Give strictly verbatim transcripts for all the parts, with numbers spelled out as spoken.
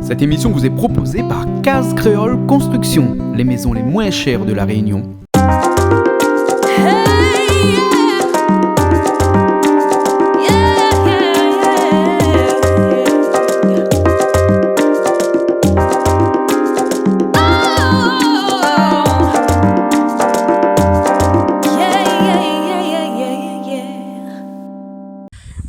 Cette émission vous est proposée par Case Créole Construction, les maisons les moins chères de La Réunion.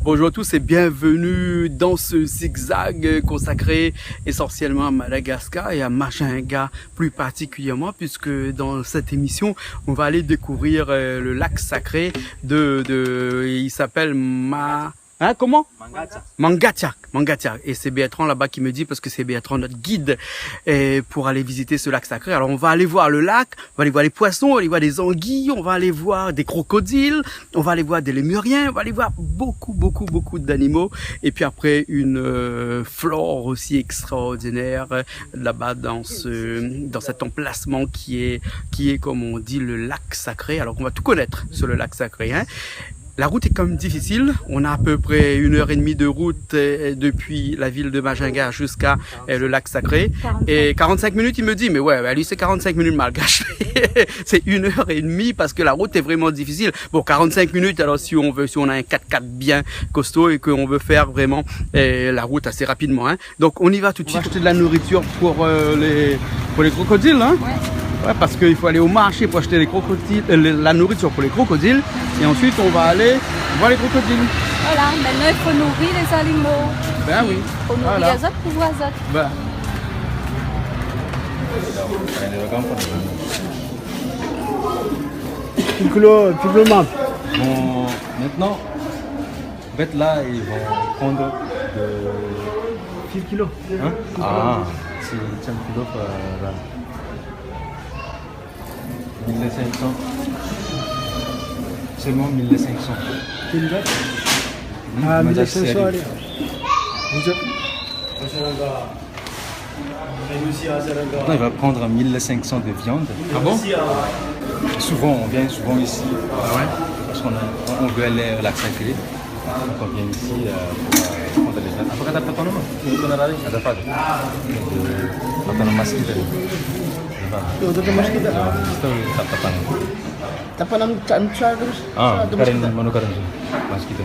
Bonjour à tous et bienvenue dans ce zigzag consacré essentiellement à Madagascar et à Majunga plus particulièrement, puisque dans cette émission, on va aller découvrir, euh, le lac sacré de, de, il s'appelle Ma-, hein, comment ? Mangacha. Mangacha, Mangacha. Et c'est Bertrand là-bas qui me dit, parce que c'est Bertrand, notre guide, euh, pour aller visiter ce lac sacré. Alors, on va aller voir le lac, on va aller voir les poissons, on va aller voir des anguilles, on va aller voir des crocodiles, on va aller voir des lémuriens, on va aller voir beaucoup, beaucoup, beaucoup d'animaux. Et puis après, une, euh, flore aussi extraordinaire, euh, là-bas dans ce, dans cet emplacement qui est, qui est, comme on dit, le lac sacré. Alors qu'on va tout connaître sur le lac sacré, hein. La route est quand même difficile. On a à peu près une heure et demie de route, euh, depuis la ville de Majunga jusqu'à, euh, le lac sacré. Et quarante-cinq minutes, il me dit, mais ouais, bah, lui, c'est quarante-cinq minutes malgaches. C'est une heure et demie parce que la route est vraiment difficile. Bon, quarante-cinq minutes, alors si on veut, si on a un quatre-quatre bien costaud et qu'on veut faire vraiment, euh, la route assez rapidement, hein. Donc, on y va tout de suite. On va acheter de la nourriture pour, euh, les, pour les crocodiles, hein ? Ouais. Ouais, parce qu'il faut aller au marché pour acheter les crocodiles, euh, les, la nourriture pour les crocodiles. Et ensuite, on va aller voir les crocodiles. Voilà, maintenant, il faut nourrir les animaux. Ben oui. Faut nourrir les autres pour voir les autres. Ben. Kilo, kilo, mam. Bon, maintenant, en fait, là, ils vont prendre de... Six kilos. Hein ? Ah, c'est un kilo, euh, là. Mille cinq cents. Seulement mille cinq cents. Quelle date ? Hmm, ah, mille cinq cents, allez. Vous êtes... Non, il va prendre mille cinq cents de viande. Ah bon ? Souvent, on vient souvent ici. Ah ouais ? Parce qu'on a, on veut aller au lac sacré. Donc on vient ici, euh, pour, euh, prendre les dates. Apa kata papa nama? Ada apa? Papa nama Maskita. Apa? Yo, ada Maskita. Yo, Maskita, Papa nama. Tapanam, tan, sa, terus. Ah, sa, ada Karen, Maskita. Manu Karen. Maskita.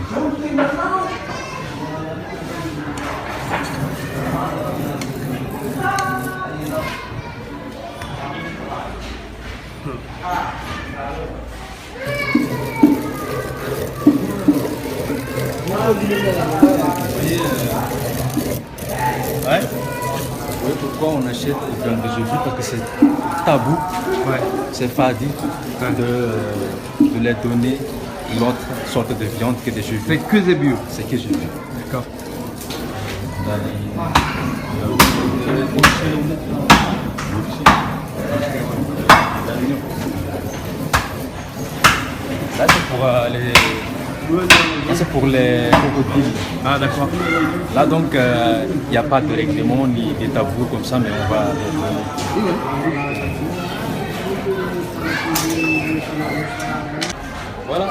Ouais. Oui, pourquoi on achète de viande de zébri ? Parce que c'est tabou, ouais, c'est fadi, ouais, de, de leur donner une autre sorte de viande que des zébri. C'est que zébri. C'est que zébri. D'accord. Là, c'est pour, euh, les, là, c'est pour les crocodiles. Ah, d'accord. Là, donc, euh, il n'y a pas de règlement ni de tabou comme ça, mais on va... Voilà.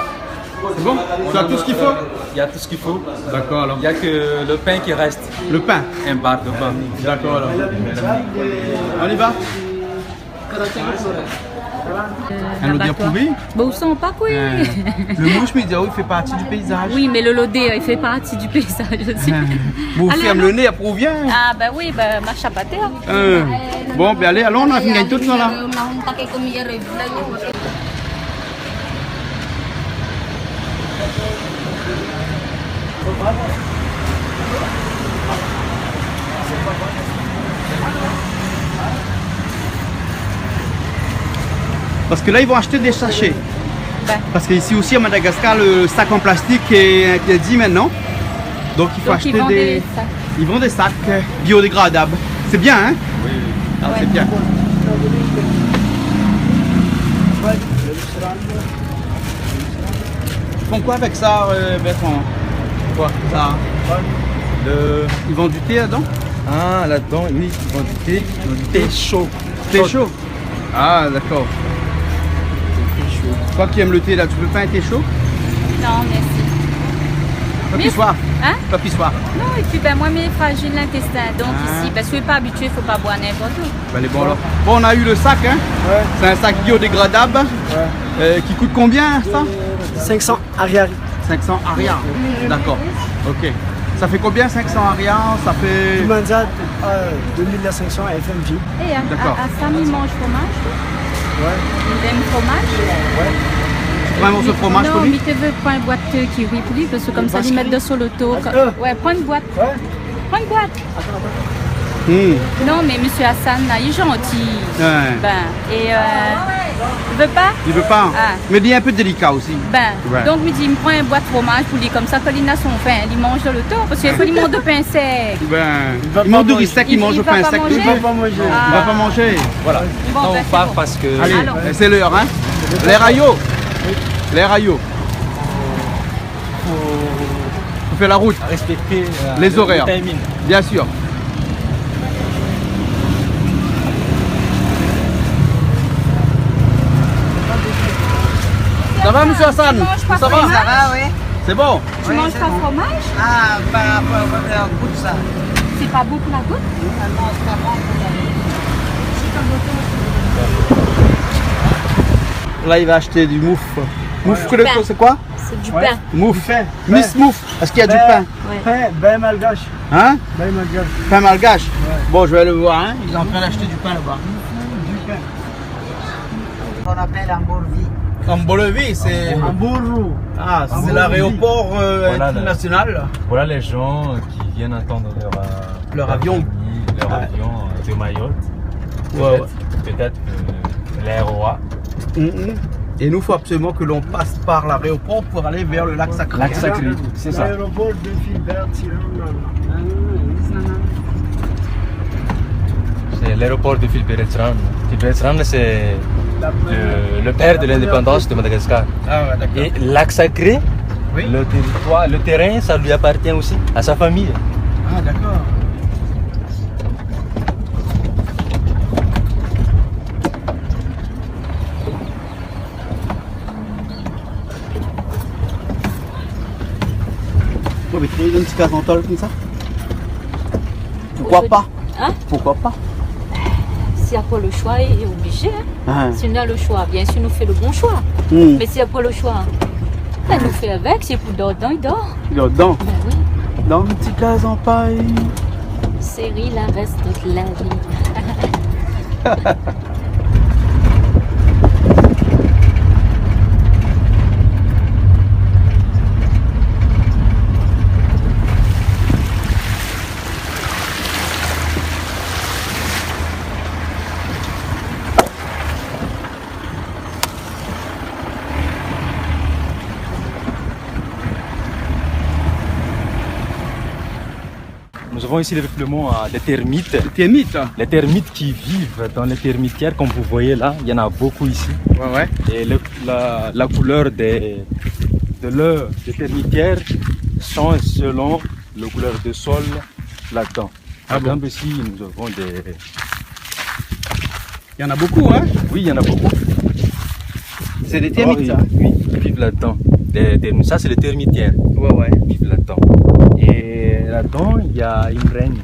C'est bon ? Tu as tout ce qu'il faut ? Il y a tout ce qu'il faut. D'accord, alors. Il y a que le pain qui reste. Le pain ? Un bar de pain. D'accord, alors. On y va ? Euh, un odeur pourri ? Bon, on sent pas quoi. Euh, le mouche, mais il dit, oh, il fait partie du paysage. Oui, mais le, l'odeur, il fait partie du paysage aussi. Euh, bon, alors, ferme le nez, après, on vient. Ah, bah oui, bah, ma chapaté, hein. Euh, bon, ben allez, allons, on a fini tout ça, là. Parce que là, ils vont acheter des sachets. Ben. Parce qu'ici aussi, à Madagascar, le sac en plastique est interdit maintenant. Donc, il faut acheter des... Donc, ils vendent des sacs. Ils vendent des sacs, euh, biodégradables. C'est bien, hein ? Oui, oui. Ah, c'est bien. Ils font quoi avec ça, euh, Bertrand ? Quoi ? Ça. Le, ils vendent du thé là-dedans ? Ah, là-dedans, oui, ils vendent du thé. Ils vendent du thé chaud. Thé chaud. Ah, d'accord. Toi qui aimes le thé, là, tu veux pas un thé chaud ? Non, merci. Pi soir. Hein ? Pa pi soir. Non, épi, bin, moin, mi lé frajil lintestin. Donk, isi, bin, si ou lé pa abitié, fo pa boir ninport ou. Bin, lé bon, alor. Bon, on a eu le sac, hein. Ouais. C'est un sac biodégradable. Ouais. Euh, qui coûte combien, ça ? Cinq cents ariary. Cinq cents ariary. D'accord. Ok. Ça fait combien, cinq cents ariary ? Ça fait... Di manzat, euh, deux mille cinq cents F M J. É, a, a, Hassan, li manz fromaz ? Ouais. Li èm fromaz ? Ouais. Tu prends un morceau de fromage pour lui ? Non, mi té vé pran in boit, euh, kiwi pou li, parske konmsa, li mèt dann son loto. Ouais, pran in boit. Ouais. Pran in boit. Hmm. Non, mé mésyé Hassan, la, li lé zanti. Ouais. Bin, é, euh, li vé pa ? Li vé pa. Ah. Mé li lé in pé délika osi. Bin, donk, mi di, mi pran in boit fromaz pou li, konmsa, kan li na son fin, li manz dann loto, parske fo li manz de pin sèk. Bin, li manz de ri sèk, li manz de pin sèk. Li va pa manzé. Li va pa manzé. Ah. Voilà. Bon, bin, sé bon. Alé, sé lèr, hein. Lèr ayo. Lèr ayo. Fo fé la rout. Respekté, euh, le timing. Bien sûr. Ça va, monsieur Hassan ? Ça va ? Ça va, oui. C'est bon ? Tu manges pas fromage ? Ah, pas, pas, pas, pas, goûte ça. C'est pas bon pour la goutte ? Ah non, c'est pas bon pour la goutte. Là, il va acheter du mouf. Mouf, c'est quoi ? C'est du pain. Mouf. Miss Mouf, est-ce qu'il y a du pain ? Ouais. Pain, pain malgache. Hein ? Pain malgache. Pain malgache. Ouais. Bon, je vais aller voir, hein. Il est en train d'acheter du pain là-bas. Du pain. Qu'on appelle en Bolivie. En Bolivie, c'est... En Bolivie. Ah, c'est l'aéroport, euh, international. Voilà, les gens qui viennent attendre leur, euh, leur avion. Leur avion, euh, de Mayotte. Ouais, ouais. Peut-être, peut-être, euh, l'aéroport. Mm, mm. Et nous, faut absolument que l'on passe par l'aéroport pour aller vers le lac Sacré. Lac Sacré, c'est ça. L'aéroport de Philbert Tsiranana. C'est l'aéroport de Philbert Tsiranana. Philbert Tsiranana, c'est le, le père de l'indépendance de Madagascar. Ah ouais, d'accord. Et lac Sacré, le territoire, le terrain, ça lui appartient aussi, à sa famille. Ah, d'accord. Ou pé kréé in ti kaz an tol konmsa ? Pourquoi pas ? Hein ? Pourquoi pas ? Si na pa le choix, lé oblizé, hein. Ah. Si nou na le choix, bien sûr, nou fé le bon choix. Hmm. Mé si na pa le choix, bin, nou fé avèk, sé pou dor, dor, dor. Dor, dor. Bin oui. Dann in ti kaz an pay. Séri, la rès tout la vi. Nous avons ici le peuplement, euh, des termites. Des termites. Les termites qui vivent dans les termitières, comme vous voyez là, il y en a beaucoup ici. Ouais, ouais. Et le, la, la couleur des, de leur, des termitières change selon la couleur de sol là-dedans. Ah bon ? Par exemple, ici, nous avons des... Il y en a beaucoup, hein ? Oui, il y en a beaucoup. C'est des termites, ça ? Oui, ils vivent là-dedans. Des, des, ça, c'est les termitières. Ouais, ouais. Ils vivent là-dedans. Et là-dedans, il y a une reine.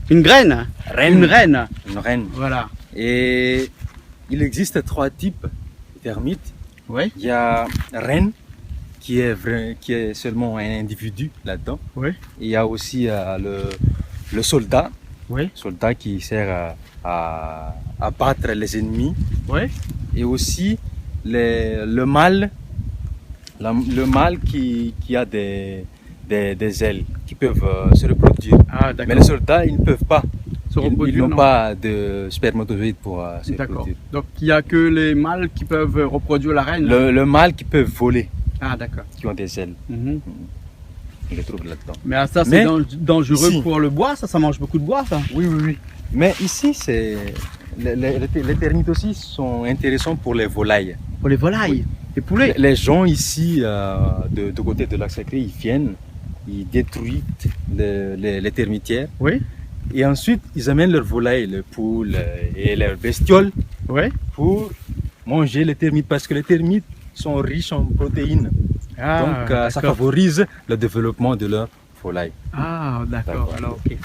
Une graine ? Reine. Une reine. Une reine. Voilà. Et il existe trois types de termites. Ouais. Il y a reine, qui est vrai, qui est seulement un individu là-dedans. Ouais. Il y a aussi, euh, le, le soldat. Ouais. Soldat qui sert à, à, à battre les ennemis. Ouais. Et aussi les, le mâle, la, le mâle qui, qui a des, des, des ailes, qui peuvent, euh, se reproduire. Ah, d'accord. Mais les soldats, ils ne peuvent pas. Se reproduire, non. Ils, ils n'ont pas de spermatozoïdes pour, euh, se reproduire. D'accord. Donc, il y a que les mâles qui peuvent reproduire la reine, là ? Le, le mâle qui peut voler. Ah, d'accord. Qui ont des ailes. Mhm. Mhm. On les trouve là-dedans. Mais, ah, ça, c'est dan-, dangereux pour le bois, ça, ça mange beaucoup de bois, ça. Oui, oui, oui. Mais ici, c'est, les, les, les ter-, les termites aussi sont intéressants pour les volailles. Pour les volailles, les poulets. Oui. Les, les gens ici, euh, de, de côté de Lac Sacré, ils viennent, ils détruisent les, les, les termitières. Oui. Et ensuite, ils amènent leurs volailles, les poules, euh, et leurs bestioles, oui, pour manger les termites, parce que les termites sont riches en protéines. Ah, d'accord. Donc, euh, ça favorise le développement de leur volaille. Ah, d'accord. D'accord. Alors, ok.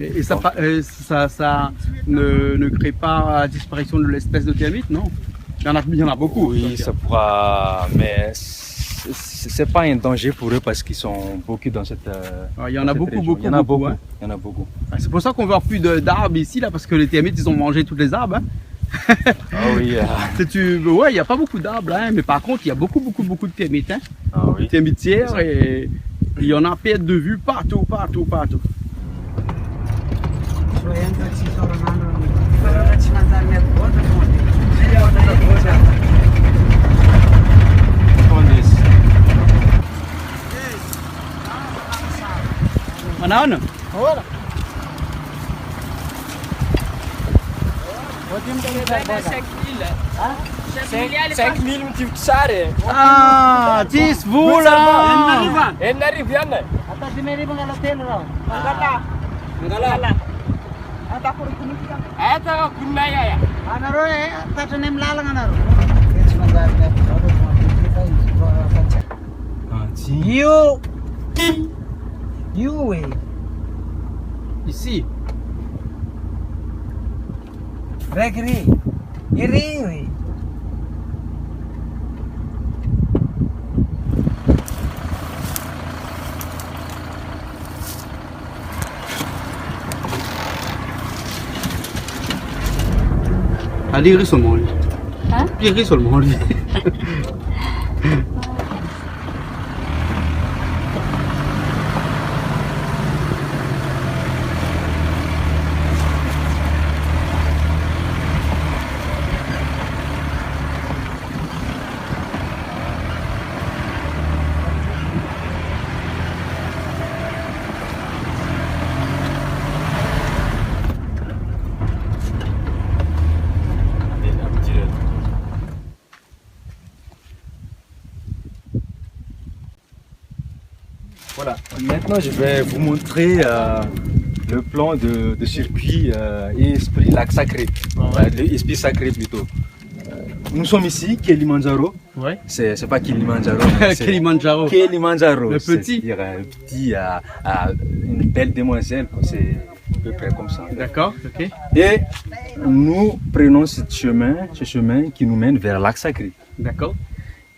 Et, et ça, ça ne, ne crée pas la disparition de l'espèce de termite, non ? Il y en a, il y en a beaucoup, donc. Oui, ça pourra, mais c'est, c'est, c'est pas un danger pour eux parce qu'ils sont beaucoup dans cette, euh, dans cette région. Ah, il y en a beaucoup, beaucoup, beaucoup, hein. Il y en a beaucoup. Ah, c'est pour ça qu'on voit plus de, d'arbres ici, là, parce que les termites, ils ont mangé tous les arbres, hein. Ah oui, euh. Si tu veux, ouais, il y a pas beaucoup d'arbres, hein, mais par contre, il y a beaucoup, beaucoup, beaucoup de termites, hein. Ah oui. Termitières, et il y en a à perte de vue partout, partout, partout. Mana on? Voilà. Cinq mille. Hein? Cinq mille, mon ti sar. Ah, dix, voilà. Ena rivière. Ata di meri bang la hotel ro. Ngala. Ngala. Ata ko kunu kita. Ata ko kunna ya ya. Ana ro, eh, ata nem lala ngana ro. Ah, si. Yo. Yo, eh. Ici. Rek ri. Iri, oui. Alé, ri solman, li. Hein? Li ri solman, li. Voilà, maintenant je vais vous montrer, euh, le plan de, de circuit, euh, Esprit Lac Sacré. Ah ouais. Euh, de Esprit Sacré plutôt. Euh, nous sommes ici, Kilimandjaro. Ouais. C'est, c'est pas Kilimandjaro, mais c'est Kilimandjaro. Kilimandjaro, le petit. C'est-à-dire un petit, euh, euh, une belle demoiselle, quoi. C'est à peu près comme ça. D'accord, ok. Et nous prenons ce chemin, ce chemin qui nous mène vers Lac Sacré. D'accord.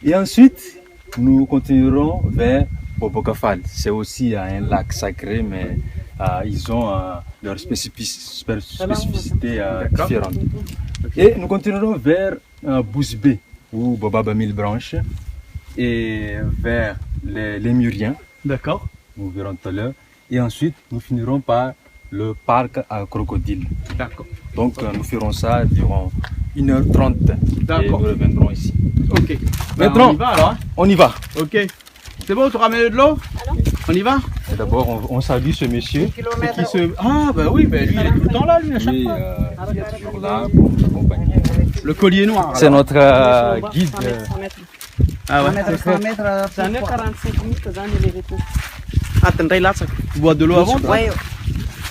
Et ensuite, nous continuerons vers Bobokafal. C'est aussi, euh, un lac sacré, mais, euh, ils ont, euh, leur spécifici-, spé-, spécificité, euh, différente. D'accord. Ok. Et nous continuerons vers, euh, Bouzbé, ou Bobab à mille branches, et vers les, les Lémuriens. D'accord. Nous verrons tout à l'heure. Et ensuite, nous finirons par le parc à crocodiles. D'accord. Donc, euh, nous ferons ça durant une heure trente. D'accord. Et nous reviendrons ici. Ok. Maintenant, on y va alors, hein ? On y va. Ok. C'est bon, tu ramènes de l'eau ? On y va ? Et d'abord, on, on salue ce monsieur qui, qui se, ah, bah oui, bah lui, il est tout le temps là, lui, à chaque fois. Oui, euh, il est toujours là pour nous accompagner. Le collier noir, alors. C'est notre, euh, guide, euh, Ah ouais. Cent mètres, cent mètres, euh, c'est à quarante-cinq minutes dans les retours. Ah, t'as une taille là, ça. Tu bois de l'eau avant, toi ? Ouais.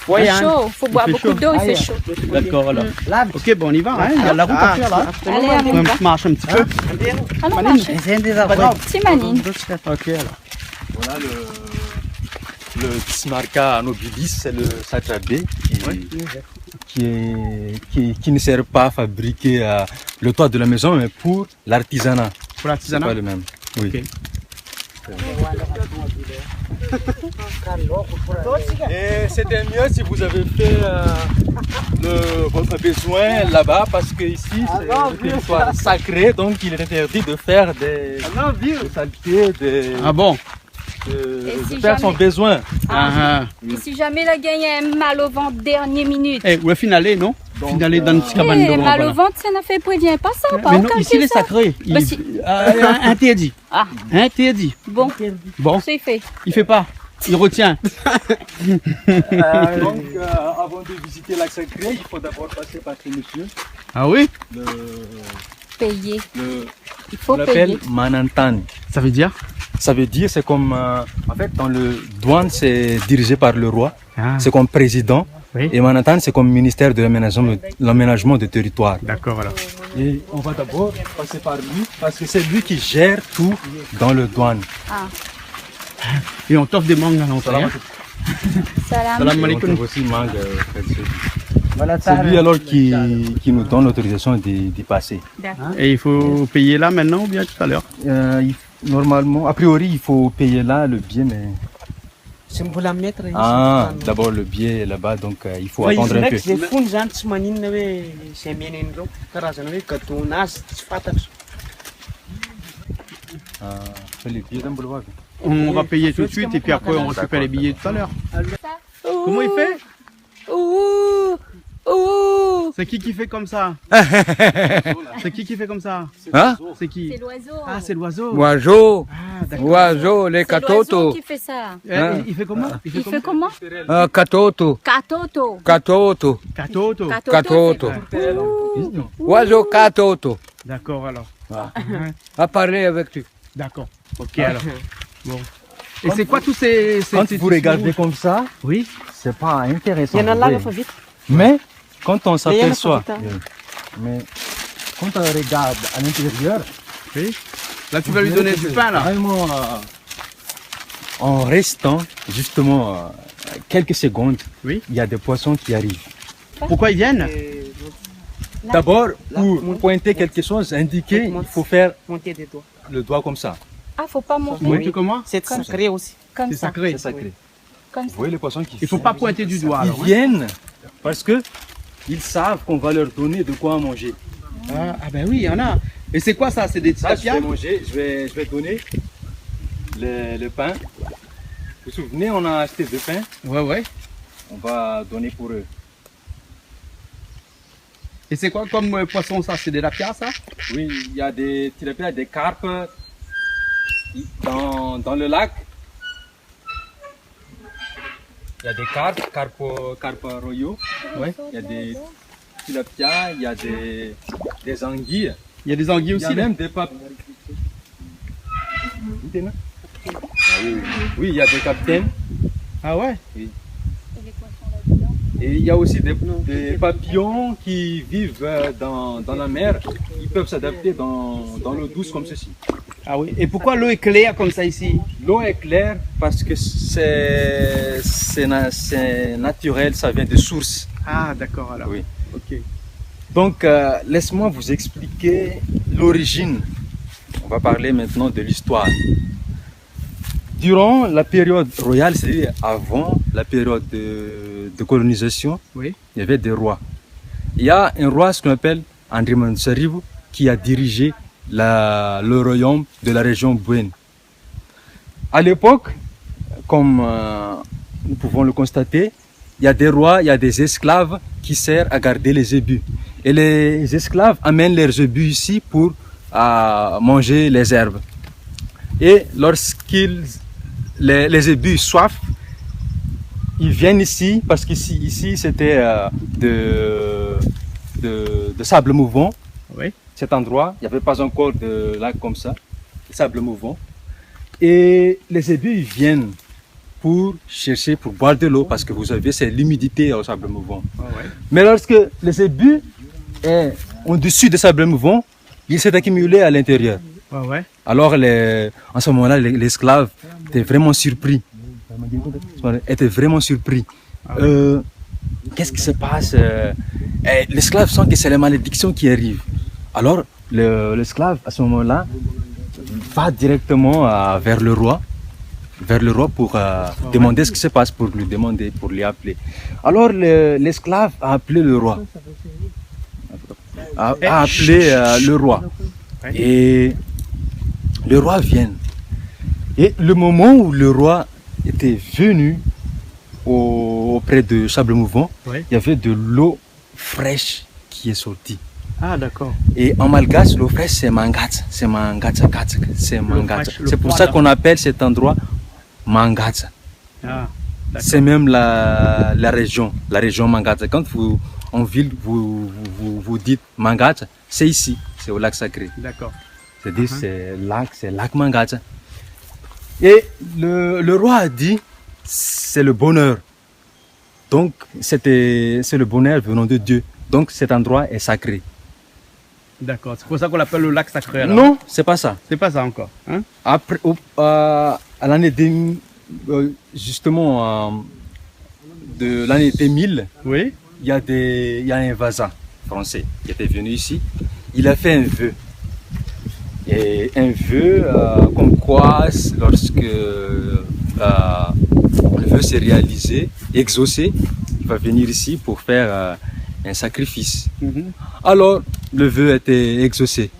Ouais, hein. Chaud, faut boire beaucoup d'eau, il fait chaud. D'accord, alors. Mm. Ok, bon, on y va, hein. Il y a la route à faire, là. Allez, on y va. On marche un petit peu. Allons marcher. Petit Manine. Ok, alors. Voilà le, le Tismarka nobilis, c'est le satrabé qui, qui est, qui, qui ne sert pas à fabriquer, euh, le toit de la maison, mais pour l'artisanat. Pour l'artisanat ? C'est pas le même. Oui. Ok. Et c'était mieux si vous avez fait, euh, le, votre besoin là-bas, parce que ici, c'est un territoire sacré, donc il est interdit de faire des, des saletés, des, de, de faire son besoin. Ah bon ? Et si jamais, ah, ah. Et si jamais la gagné un mal au ventre dernière minute ? Eh, ou la fine alé, non ? Fine alé dann ti kabane dovan, voilà. Eh, mal au ventre, c'est une affaire, prévient pas ça, par contre, ça. Mais non, ici, il est sacré. Bah, si. Il, euh, interdit. Ah. Interdit. Bon. Bon. Ça, il fait. Il fait pas. Il retient. Euh, donc, euh, avant de visiter Lac Sacré, il faut d'abord passer par ce monsieur. Ah oui ? Le, payer. Le, il faut payer. On l'appelle Manantani. Ça veut dire ? Ça veut dire, c'est comme, euh, en fait, dans le douane, c'est dirigé par le roi. Ah. C'est comme président. Oui. Et Manantani, c'est comme ministère de l'aménagement, l'aménagement de territoire. D'accord, voilà. Et on va d'abord passer par lui, parce que c'est lui qui gère tout dans le douane. Ah. Et on t'offre des mangues à l'entrée, hein. Salam alaikum. Salam. Salam alaikum. On t'offre aussi mangue, euh, c'est lui alors qui, qui nous donne l'autorisation d'y, d'y passer. D'accord. Et il faut payer là maintenant ou bien tout à l'heure ? Euh, il Normalement, a priori, il faut payer là le billet, mais... C'est pour la mettre ici. Ah, d'abord le billet là-bas, donc, euh, il faut attendre un peu. Ouais, c'est vrai que c'est fou, les gens, tu m'as dit, non, mais c'est bien, non, karazana, oui, quand on a, c'est pas... Ah, fais les billets dans le boulevard. On va payer tout de suite et puis après, on récupère les billets tout à l'heure. D'accord, d'accord. Comment il fait ? Ouh, ouh. C'est qui qui fait comme ça ? C'est qui qui fait comme ça ? Hein ? C'est qui ? C'est l'oiseau. Ah, c'est l'oiseau. Oizo. Ah, d'accord. Oizo, lé katoto. C'est l'oiseau qui fait ça. Eh, hein ? Il, il fait comment ? Il fait comment ? Euh, katoto. Katoto. Katoto. Katoto. Katoto. Katoto. Ouh. Oizo katoto. D'accord, alors. Voilà. Hein ? À parler avec lui. D'accord. Ok, alors. Bon. Et c'est quoi tous ces, ces, ces... Quand vous regardez comme ça, oui, c'est pas intéressant, vous voyez. Il y en a là, il faut vite. Mais quand on s'aperçoit, mais quand on regarde à l'intérieur, oui. Là, tu vas lui donner du pain, là. Vous verrez que c'est vraiment, euh, en restant, justement, euh, quelques secondes, oui, il y a des poissons qui arrivent. Pourquoi ils viennent ? D'abord, pour pointer quelque chose, indiquer, il faut faire le doigt comme ça. Ah, faut pas monter. Monter comment ? C'est sacré aussi. Comme ça. C'est sacré. C'est sacré. Oui. Comme ça. Vous voyez les poissons qui... Il faut pas pointer du doigt, alors, hein. Ils viennent parce que ils savent qu'on va leur donner de quoi manger. Ah, ah ben oui, il y en a. Et c'est quoi ça ? C'est des tilapia ? Ça, je vais manger, je vais, je vais donner le, le pain. Vous vous souvenez, on a acheté deux pains. Ouais, ouais. On va donner pour eux. Et c'est quoi comme, euh, poisson, ça ? C'est des tilapia, ça ? Oui, il y a des tilapia, des carpes dans, dans le lac. Il y a des carpes, carpes, carpes royaux. Ouais. Il y a des tilapia, il y a des, des anguilles. Il y a des anguilles aussi, là ? Il y a même des pap-, ah oui, oui. Oui, il y a des capitaines. Ah ouais ? Oui. Et il y a aussi des, des papillons qui vivent, euh, dans, dans la mer. Ils peuvent s'adapter dans, dans l'eau douce comme ceci. Ah oui. Et pourquoi l'eau est claire comme ça ici ? L'eau est claire parce que c'est, c'est na-, c'est naturel, ça vient de source. Ah, d'accord, alors. Oui. Ok. Donc, euh, laisse-moi vous expliquer l'origine. On va parler maintenant de l'histoire. Durant la période royale, c'est-à-dire avant la période de, de colonisation, oui, il y avait des rois. Il y a un roi, ce qu'on appelle Andramantusirivo, qui a dirigé la, le royaume de la région Bouène. À l'époque, comme, euh, nous pouvons le constater, il y a des rois, il y a des esclaves qui servent à garder les zébus. Et les esclaves amènent leurs zébus ici pour, euh, manger les herbes. Et lorsqu'ils, les, les zébus soif, ils viennent ici, parce qu'ici, ici, c'était, euh, de, de, de sable mouvant. Oui. Cet endroit, il n'y avait pas encore de lac comme ça, de sable mouvant. Et les zébus, ils viennent pour chercher, pour boire de l'eau, parce que vous savez, c'est l'humidité au sable mouvant. Ouais, ouais. Mais lorsque les zébus est au-dessus de sable mouvant, il s'est accumulé à l'intérieur. Ouais, ouais. Alors, les, en ce moment-là, les, l'esclave était vraiment surpris. Était vraiment surpris. Ah ouais. Euh, qu'est-ce qui se passe ? Euh, eh, l'esclave sent que c'est la malédiction qui arrive. Alors, le, l'esclave, à ce moment-là, va directement, euh, vers le roi, vers le roi pour, euh, demander ce qui se passe, pour lui demander, pour lui appeler. Alors, le, l'esclave a appelé le roi. A, a appelé, euh, le roi. Ouais. Et le roi vient. Et le moment où le roi était venu au, auprès de sable mouvant, ouais, il y avait de l'eau fraîche qui est sortie. Ah, d'accord. Et en malgache, l'eau fraîche, c'est mangatsa. C'est mangatsa, katsa, c'est mangatsa. L'eau fraîche, l'eau froide, là. C'est pour ça qu'on appelle cet endroit Mangatsa. Ah, d'accord. C'est même la, la région, la région Mangatsa. Quand vous, en ville, vous, vous, vous, vous dites Mangatsa, c'est ici, c'est au lac sacré. D'accord. C'est-à-dire, c'est lac, c'est lac Mangatsa. Et le, le roi a dit, c'est le bonheur. Donc, c'était, c'est le bonheur venant de Dieu. Donc, cet endroit est sacré. D'accord, c'est pour ça qu'on l'appelle le lac sacré, alors. Non, c'est pas ça. C'est pas ça encore, hein ? Après, au, euh, à l'année deux mille, euh, justement, euh, de l'année deux mille, oui, il y a des, il y a un vaza français qui était venu ici. Il a fait un vœu. Et un vœu, euh, comme quoi, lorsque, euh, le vœu s'est réalisé, exaucé, il va venir ici pour faire, euh, un sacrifice. Mhm. Alors, le vœu était exaucé.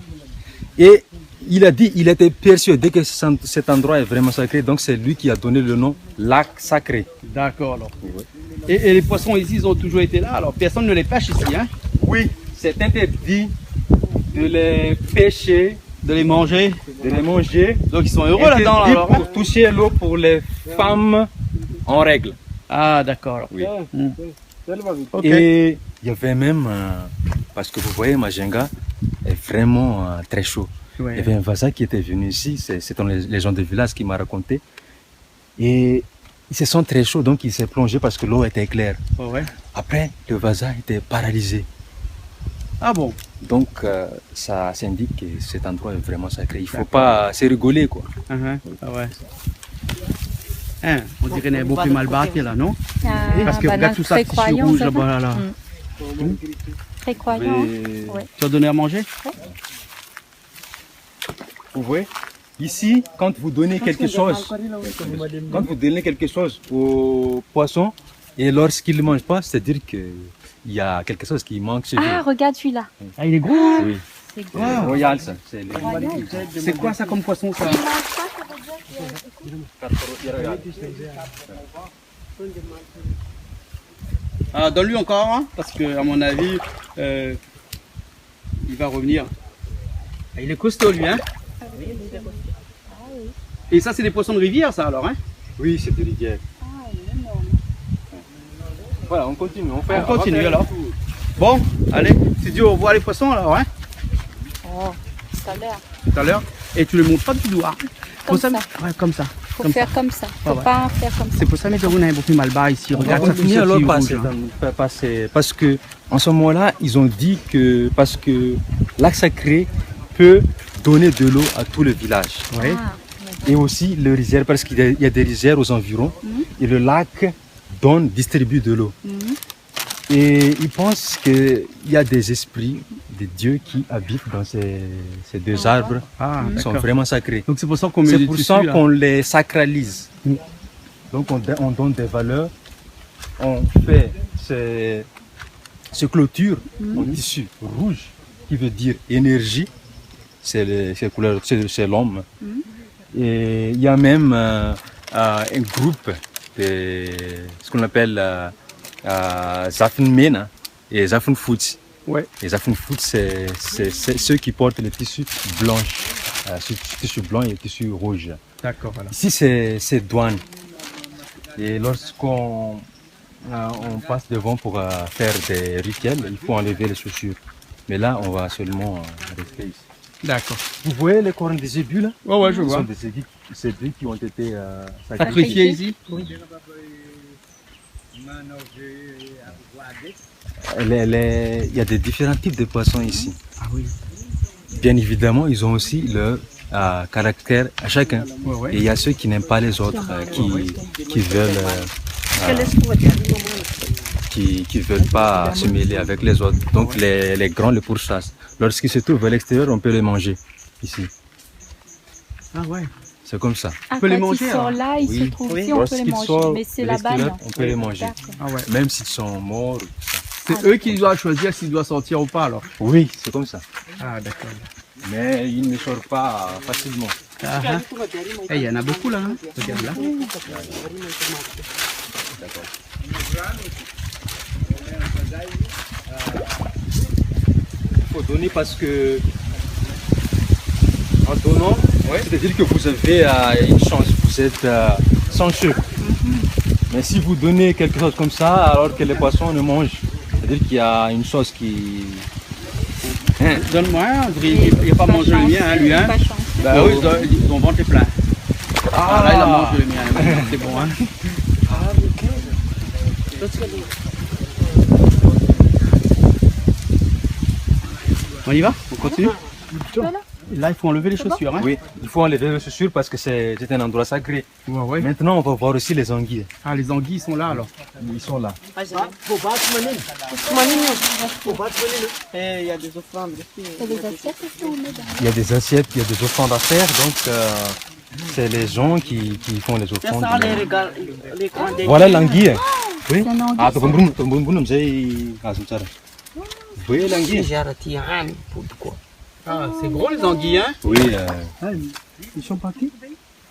Et il a dit, il était persuadé que cet, cet endroit est vraiment sacré, donc c'est lui qui a donné le nom lac sacré. D'accord, alors. Oui. Et, et les poissons ici, ils ont toujours été là, alors personne ne les pêche ici, hein ? Oui, c'est interdit de les pêcher, de les manger. De les manger. Donc ils sont heureux là-dedans, là, interdit alors, hein ? Pour toucher l'eau pour les femmes en règle. Ah, d'accord, alors. Oui. Hmm. Ok. Et il y avait même, euh, parce que vous voyez, Majinga est vraiment, euh, très chaud. Ouais. Il y avait un vaza qui était venu ici, c'est, c'est un, les, les gens de village qui m'a raconté. Et ils se sont très chauds, donc il s'est plongé parce que l'eau était claire. Ouais, ouais. Après, le vaza était paralysé. Ah bon ? Donc, euh, ça, ça indique que cet endroit est vraiment sacré. Il faut pas se rigoler, quoi. D'accord. Uh-huh. Ah ouais. Hein, on dirait qu'il y a un peu mal barré là, non ? Ah, parce que regarde tout ça, tissu rouge là-bas, là, là. Hmm. Très croyant, ça. Hmm. Très croyant, hein ? Oui. Ouais. Tu as donné à manger ? Ouais. Vous voyez, ici, quand vous donnez quelque chose, quand vous donnez quelque chose au poisson, et lorsqu'il ne mange pas, c'est-à-dire que il y a quelque chose qui manque chez vous. Ah, regarde celui-là. Ah, il est gros, hein ? Oui. C'est gros. Royal, ça. C'est le... Royal. C'est quoi ça comme poisson, ça ? S'il mange pas, ça veut dire que... Ah, donne-lui encore, hein, parce que, à mon avis, euh, il va revenir. Ah, il est costaud, lui, hein ? Ah oui, il est costaud. Ah oui. Et ça, c'est des poissons de rivière, ça, alors, hein ? Oui, c'est de rivière. Ah, il est énorme. Voilà, on continue, on fait, on continue, on va faire alors. Bon, allez, tu dis au revoir les poissons, alors, hein ? Oh, tout à l'heure. Tout à l'heure. Et tu les montres pas du doigt. Comme ça. Comme ça. Ouais, comme ça. Faut faire comme ça. Faut pas faire comme ça. Ouais, ouais. C'est pour ça, mais on a un peu mal bas ici. Regarde, ça fait ce petit rouge, hein. On va continuer alors, parce que, parce que En ce moment-là, ils ont dit que, parce que lac sacré peut donner de l'eau à tout le village. Oui. Ah, d'accord. Et aussi le rizière, parce qu'il y a, il y a des rizières aux environs, mhm, et le lac donne, distribue de l'eau. Mhm. Et ils pensent qu'il y a des esprits, des dieux qui habitent dans ces, ces deux arbres, ah, d'accord, qui sont vraiment sacrés. Donc c'est pour ça qu'on met dessus, là. C'est pour ça qu'on les sacralise. Mm. Donc on, on donne des valeurs, on fait ces, ces clôtures, mhm, en tissu rouge, qui veut dire énergie, c'est le, c'est couleur, c'est, c'est l'homme. Mhm. Et il y a même, euh, euh, un groupe de ce qu'on appelle, euh, euh, Zafin Mena et Zafin Foot. Ouais. Les Zafin Foot, c'est, c'est, c'est ceux qui portent le tissu blanc, euh, ce tissu blanc et le tissu rouge. D'accord, voilà. Ici, c'est, c'est douane. Et lorsqu'on, euh, on passe devant pour, euh, faire des rituels, il faut enlever les chaussures. Mais là, on va seulement, euh, rester ici. D'accord. Vous voyez les cornes des zébus, là ? Ouais, ouais, je vois. Ce sont des zébus, zébus qui ont été, euh, sacrifiés ici ? Sacrifiés. Oui. Les, les, il y a des différents types de poissons ici. Ah oui. Bien évidemment, ils ont aussi leur, euh, caractère à chacun. Ouais, ouais. Et il y a ceux qui n'aiment pas les autres, euh, qui, qui veulent, euh, euh, qui, qui veulent pas se mêler avec les autres. Donc les, les grands les pourchassent. Lorsqu'ils se trouvent à l'extérieur, on peut les manger ici. Ah ouais. C'est comme ça. Ah, quand ils sont là, ils se trouvent ici, on peut les manger. On peut les manger. Mais c'est là-bas, non. Oui. Lorsqu'ils sont à l'extérieur, on peut les manger. D'accord. Ah ouais. Même s'ils sont morts. C'est eux qui doivent choisir s'ils doivent sortir ou pas, alors. Oui, c'est comme ça. Ah, d'accord. Mais ils ne sortent pas facilement. Ah, ah. Eh, il y en a beaucoup là, hein ? Regarde là. D'accord. Il faut donner parce que en donnant, ouais, c'est-à-dire que vous avez, euh, une chance, vous êtes, euh, chanceux. Mhm. Mais si vous donnez quelque chose comme ça, alors que les poissons ne mangent, c'est-à-dire qu'il y a une chose qui Hein ? Donne-moi un, André. Il, il a pas mangé le mien, hein, lui, hein ? Bah oui, son, son ventre est plein. Ah, là, il a mangé le mien, c'est bon, hein ? Ah, ok. Moi, On y va ? On continue ? Voilà. Là, il faut enlever les chaussures, hein ? Oui, il faut enlever les chaussures parce que c'est, c'est un endroit sacré. Ouais, ouais. Maintenant, on va voir aussi les anguilles. Ah, les anguilles sont là, alors. Ils sont là. Ah, fo bat manine. Fo bat manine. Eh, il y a des offrandes aussi. Il y a des assiettes aussi, on met dans... Il y a des assiettes, il y a des offrandes à faire, donc, euh, c'est les gens qui, qui font les offrandes. Voilà l'anguille. Oui. C'est un anguille, ça. Vous voyez l'anguille ? Ah, c'est gros, les anguilles, hein ? Oui, euh. Ah, ils sont partis ?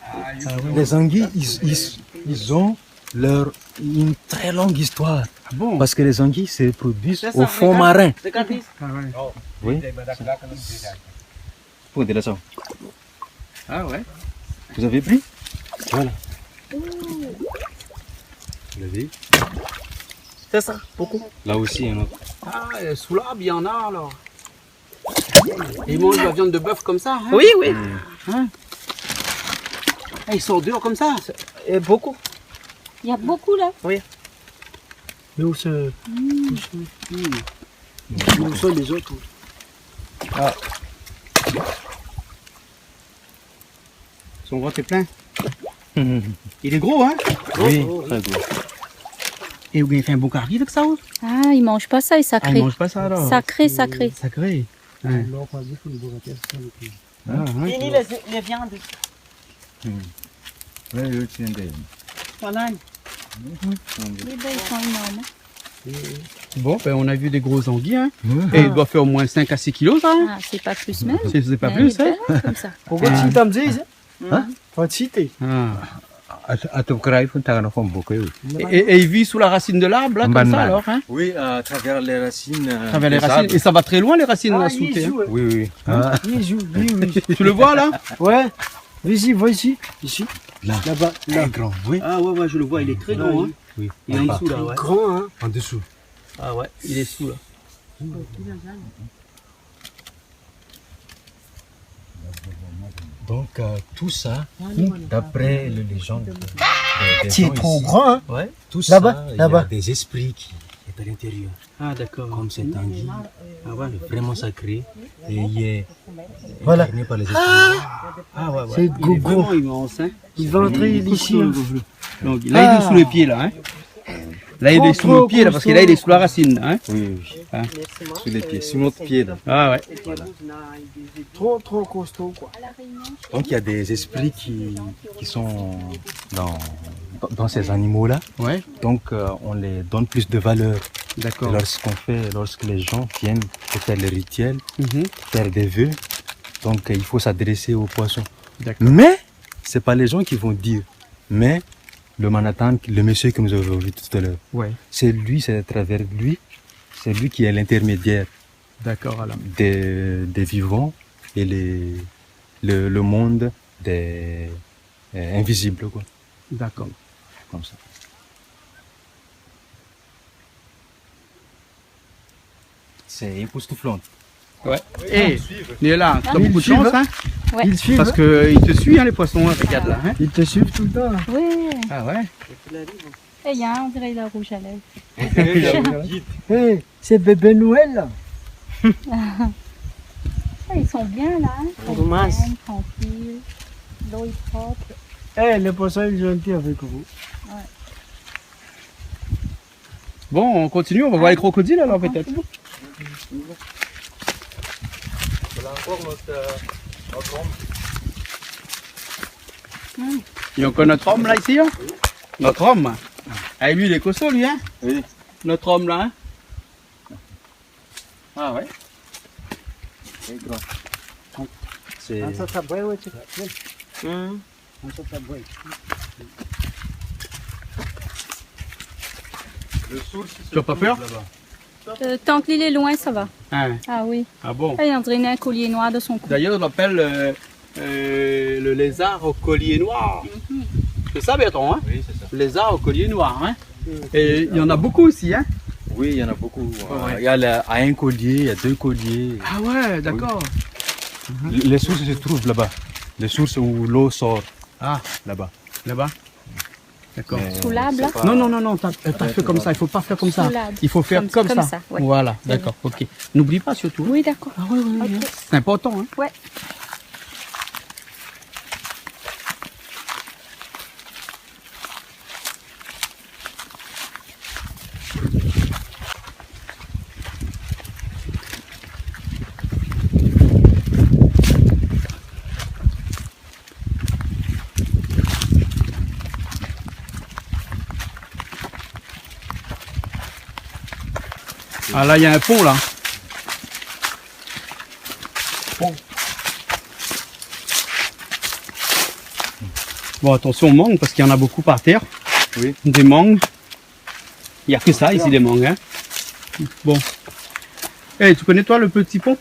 Ah, ouais. Les anguilles, ils, ils, ils ont leur, une très longue histoire. Ah bon ? Parce que les anguilles se produisent au fond marin. Regarde ça, regarde. Ah ouais. Oui. Prenez la ça. Ah ouais. Vous avez pris ? Voilà. Vous l'avez ? C'est ça, beaucoup. Là aussi, un autre. Ah, euh, sous l'arbre, il y en a alors. Ils mangent la viande de bœuf comme ça, hein ? Oui, oui. Hein ? Ah, ils sont durs comme ça. Et beaucoup. Il y a beaucoup là. Oui. Mais où se... Où se... Où sont les autres ? Ah. Son ventre est plein. Il est gros, hein ? Oui, très gros. Et vous avez fait un bon carry avec ça, ou ? Ah, ils mangent pas ça, c'est sacré. Ah, ils mangent pas ça, alors ? Sacré, sacré. Sacré. Ouais. Ah, hein. Fini les, les viandes. Hmm. Ouais, le tien d'ailleurs. Voilà. Mhm. Les baies sont énormes. Bon, ben, on a vu des grosses anguilles, hein. Ouais. Et il doit faire au moins cinq à six kilos, ça, hein. Ah, c'est pas plus même. C'est, c'est pas plus, hein. Mais elle est belle, hein, comme ça. Pourquoi tu t'amuses, hein ? Hein ? Faut te citer. Ah. A, a, a, ton crayon, faut t'en rendre compte beaucoup, oui. Et, et, et il vit sous la racine de l'arbre, là, comme ça, alors, hein ? Oui, à travers les racines, euh, des arbres. À travers les racines. Et ça va très loin, les racines, là, sous terre ? Ah, il joue, hein. Oui, oui. Hein ? Il joue, oui, oui. Tu le vois, là ? Ouais. Vas-y, vas-y. Ici. Là. Là-bas, là. Très grand, oui. Ah ouais, ouais, je le vois, il est très grand, hein. Oui. Il est en dessous, là, ouais. Grand, hein. En dessous. Ah ouais, il est sous, là. Donc, euh, tout ça, d'après le légende, des, des gens ici, tout ça, il y a des esprits qui est à l'intérieur. Ah, d'accord. Comme cette anguille, vraiment sacrée, et il est incarné par les esprits. Ah, ouais, ouais. Il est vraiment immense, hein. Il va entrer ici, hein. Donc, là, il est sous le pied, là, hein. Là, il est sous le pied, là, parce que là, il est sous la racine, hein. Oui, oui, oui. Hein. Sous les pieds, sous notre pied, là. Ah, ouais. Voilà. Trop, trop costaud, quoi. Donc, il y a des esprits qui, qui sont dans, dans ces animaux-là. Ouais. Donc, euh, on les donne plus de valeur. D'accord. Et lorsqu'on fait, lorsque les gens viennent pour faire les rituels, faire des vœux, donc, euh, il faut s'adresser aux poissons. D'accord. Mais, c'est pas les gens qui vont dire, mais le Manhattan, le monsieur que nous avons vu tout à l'heure, c'est lui, c'est à travers lui, c'est lui qui est l'intermédiaire des, des vivants et les, le, le monde des, euh, invisibles, quoi. D'accord. Comme ça. C'est époustouflant. Ouais. Eh, Néla, t'as beaucoup de chance, hein. Ouais. Parce que ils te suivent, hein, les poissons, hein, regarde là, hein. Ils te suivent tout le temps. Oui. Ah ouais. Eh, il y a un, on dirait il a rouge à lèvres. Eh, c'est bébé Noël, là. Ah, ils sont bien, là, hein. Ils sont bien, tranquilles. L'eau est propre. Eh, les poissons, ils sont gentils avec vous. Ouais. Bon, on continue, on va voir les crocodiles alors, peut-être. Voilà encore notre, euh, notre homme. Hmm. Il y a encore notre homme là, ici, hein ? Notre homme. Ah, lui, il est costaud, lui, hein ? Oui. Notre homme là, hein ? Ah ouais. C'est grand. C'est... Ah, ça, ça, ouais, ouais, c'est... Hmm. Tu as pas peur ? Euh, tant que l'île est loin, ça va. Hein. Ah oui. Ah bon ? Eh, on dirait un collier noir de son cou. D'ailleurs, on l'appelle, euh, euh, le lézard au collier noir. Mhm. C'est ça, Bertrand, hein ? Oui, c'est ça. Lézard au collier noir, hein ? Et il y en a beaucoup aussi, hein ? Oui, il y en a beaucoup. Ouais, ouais. Euh, il y a la, à un collier, il y a deux colliers. Ah ouais, d'accord. Oui. Les sources se trouvent là-bas. Les sources où l'eau sort. Ah. Là-bas. Là-bas. D'accord. Mais sous l'arbre, là ? Non, non, non, non, t'as, euh, t'as fait comme ça, il faut pas faire comme ça. Sous l'arbre. Il faut faire comme ça. Comme ça, ouais. Voilà, d'accord, ok. N'oublie pas surtout, hein. Oui, d'accord. Ah oui, oui, oui, hein. Ok. C'est important, hein. Ouais. Ah, là, il y a un pont, là. Pont. Bon, attention aux mangues, parce qu'il y en a beaucoup par terre. Oui. Des mangues. Il y a que ça ici, des mangues, hein. Bon. Eh, tu connais, toi, le petit pont ?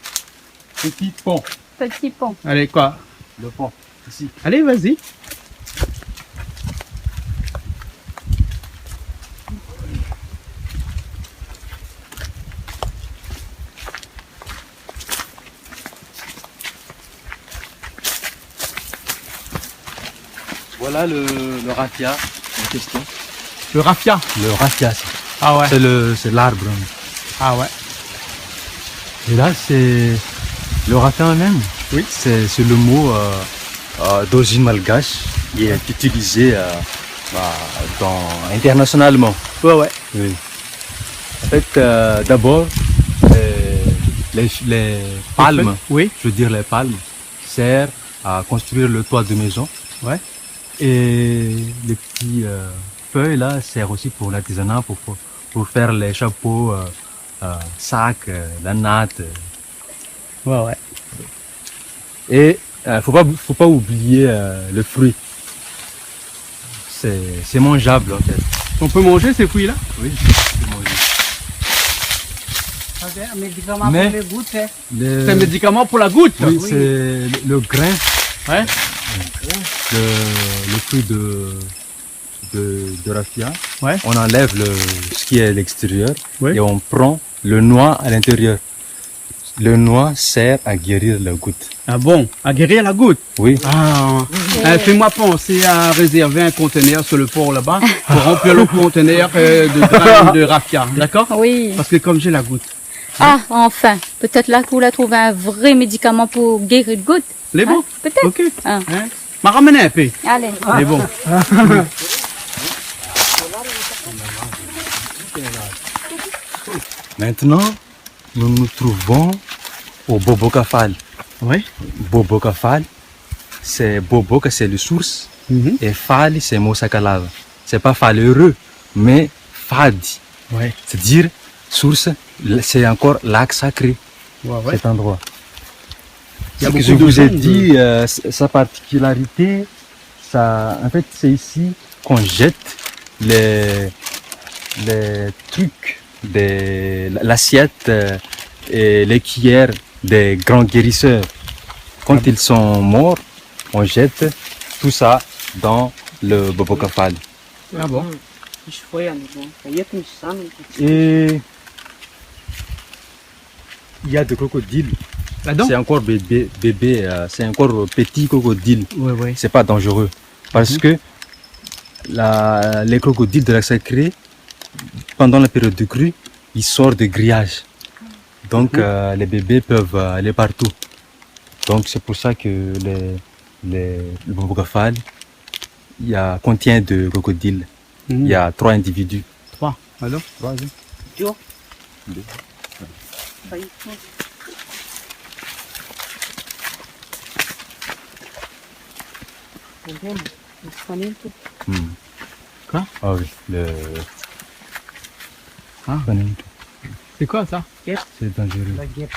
Petit pont. Petit pont. Allez, quoi ? Le pont, ici. Allez, vas-y. Voilà le, le raffia en question. Le raffia ? Le raffia, c'est, ah ouais, c'est le, c'est l'arbre. Ah ouais. Et là, c'est le raffia même. Oui. C'est, c'est le mot, euh, euh, d'origine malgache. Il est utilisé, euh, bah, dans, internationalement. Ouais, ouais. Oui. En fait, euh, d'abord, euh, les, les palmes, oui, je veux dire les palmes, sert à construire le toit de maison. Ouais. Et les petits, euh, feuilles là servent aussi pour l'artisanat, pour, pour, pour faire les chapeaux, euh, euh, sacs, euh, la natte, euh. Ouais, ouais. Et, euh, faut pas, faut pas oublier, euh, le fruit. C'est, c'est mangeable, en fait. On peut manger ces fruits-là ? Oui, c'est mangeable. C'est un médicament pour les gouttes, hein. Mais le... C'est un médicament pour la goutte ? Oui, c'est le, le grain. Ouais. Le, le fruit de, de, de raffia. Ouais. On enlève le, ce qui est à l'extérieur, ouais, et on prend le noix à l'intérieur. Le noix sert à guérir la goutte. Ah bon ? À guérir la goutte ? Oui. Ah, euh, fais-moi penser à réserver un conteneur sur le port là-bas pour remplir le conteneur, euh, de graines de raffia, d'accord ? Oui. Parce que comme j'ai la goutte. Ah, enfin. Peut-être là qu'on a trouvé un vrai médicament pour guérir de goutte. Lé bon ? Hein ? Peut-être. Ok. Ah. Hein ? Ma ramèn in pé. Allez. Lé bon. Maintenant, nous nous trouvons au Boboka Fall. Oui. Boboka Fall, c'est Boboka, c'est le source, mhm, et Fall, c'est Mosakalava. C'est pas fallereux, mais fadi. Ouais. C'est-à-dire, source, c'est encore lac sacré, ouais, ouais, cet endroit. Il y a beaucoup de jeunes de... Ce que je vous ai dit, euh, s-, sa particularité, ça, en fait, c'est ici qu'on jette les, les trucs de l-, l'assiette, euh, et les cuillères des grands guérisseurs. Quand ils sont morts, on jette tout ça dans le Boboka Fall. Ah bon ? Et il y a des crocodiles. Là-dedans ? C'est encore bébé, bébé, euh, c'est encore petit crocodile. Ouais, ouais. C'est pas dangereux. Parce que la, les crocodiles de lac sacré, pendant la période de crue, ils sortent de grillage. Donc, euh, les bébés peuvent, euh, aller partout. Donc, c'est pour ça que les, les, le Boboka Fall, il y a, contient de crocodiles. Mhm. Il y a trois individus. Trois, alors ? Trois, oui. Deux. Deux. Hmm. Quoi ? Ah oui, le... Ah. C'est quoi ça ? Guêpe. C'est dangereux. La guêpe.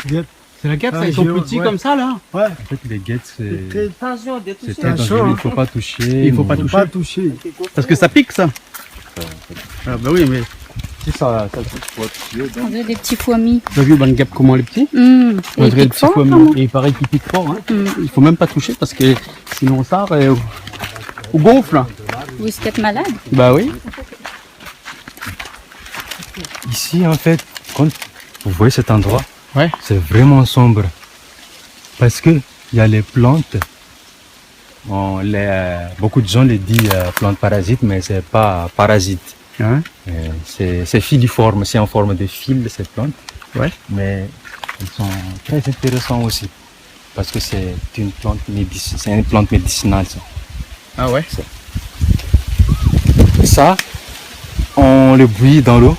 Guêpe. C'est la guêpe, ça, ils sont petits comme ça, là. Ah, je, ouais. Ouais. En fait, les guêpes, c'est, c'est très dangereux, il faut pas toucher. Attention, hein. Il faut pas toucher. Il faut pas toucher. Parce que ça pique, ça. Ah, bah oui, mais si ça, ça pique, faut pas toucher, donc. On dirait des petits fourmis. Ou la vi bann guêpe koman lé pti ? Hmm. On dirait des petits fourmis. Et il paraît qu'ils piquent fort, hein. Hmm. Il faut même pas toucher parce que sinon ça, euh, ou gonfle. Ou risque d'être malade. Bah oui. Ici, en fait, quand vous voyez cet endroit, ouais, c'est vraiment sombre. Parce que il y a les plantes On les, euh, beaucoup de gens le disent, euh, plante parasite, mais c'est pas parasite. Hein ? Euh, c'est, c'est filiforme, c'est en forme de fil, cette plante. Ouais. Mais ils sont très intéressants aussi, parce que c'est une plante médici-, c'est une plante médicinale, ça. Ah ouais ? Ça, on le bouillit dans l'eau.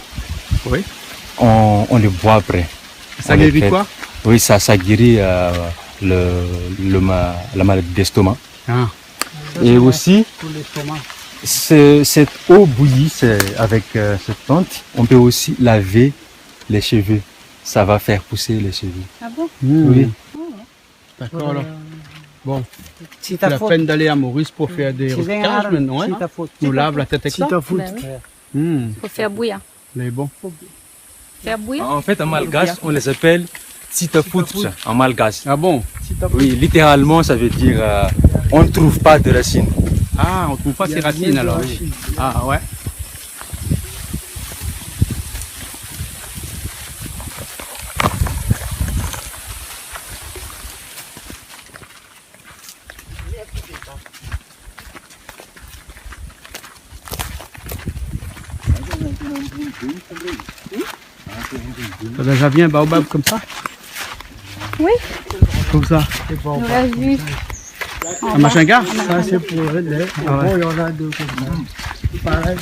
Oui. On, on le boit après. Ça guérit quoi ? Oui, ça, ça guérit, euh, le, le ma-, la maladie d'estomac. Ah. Et aussi, ce, cette eau bouillie, c'est, avec, euh, cette plante, on peut aussi laver les cheveux. Ça va faire pousser les cheveux. Ah bon ? Hmm. Oui. Ah ouais. D'accord, alors. Bon, c'est la peine d'aller à Maurice pour faire des recyclages maintenant, hein ? Nous lave la tête avec ça. Bah oui. Hmm. Faut faire bouillir. Mais bon. Faire bouillir. En fait, en malgache, on les appelle titafout, en malgache. Ah bon ? Oui, littéralement, ça veut dire, euh, on ne trouve pas de racines. Ah, on trouve pas ses racines, alors. Ah ouais. T'as déjà vu un baobab comme ça ? Oui. Comme ça. Nou la vi. Un machinga ? Ça, c'est pour les... Ah ouais. Bon, il y en a deux comme ça. Pareil.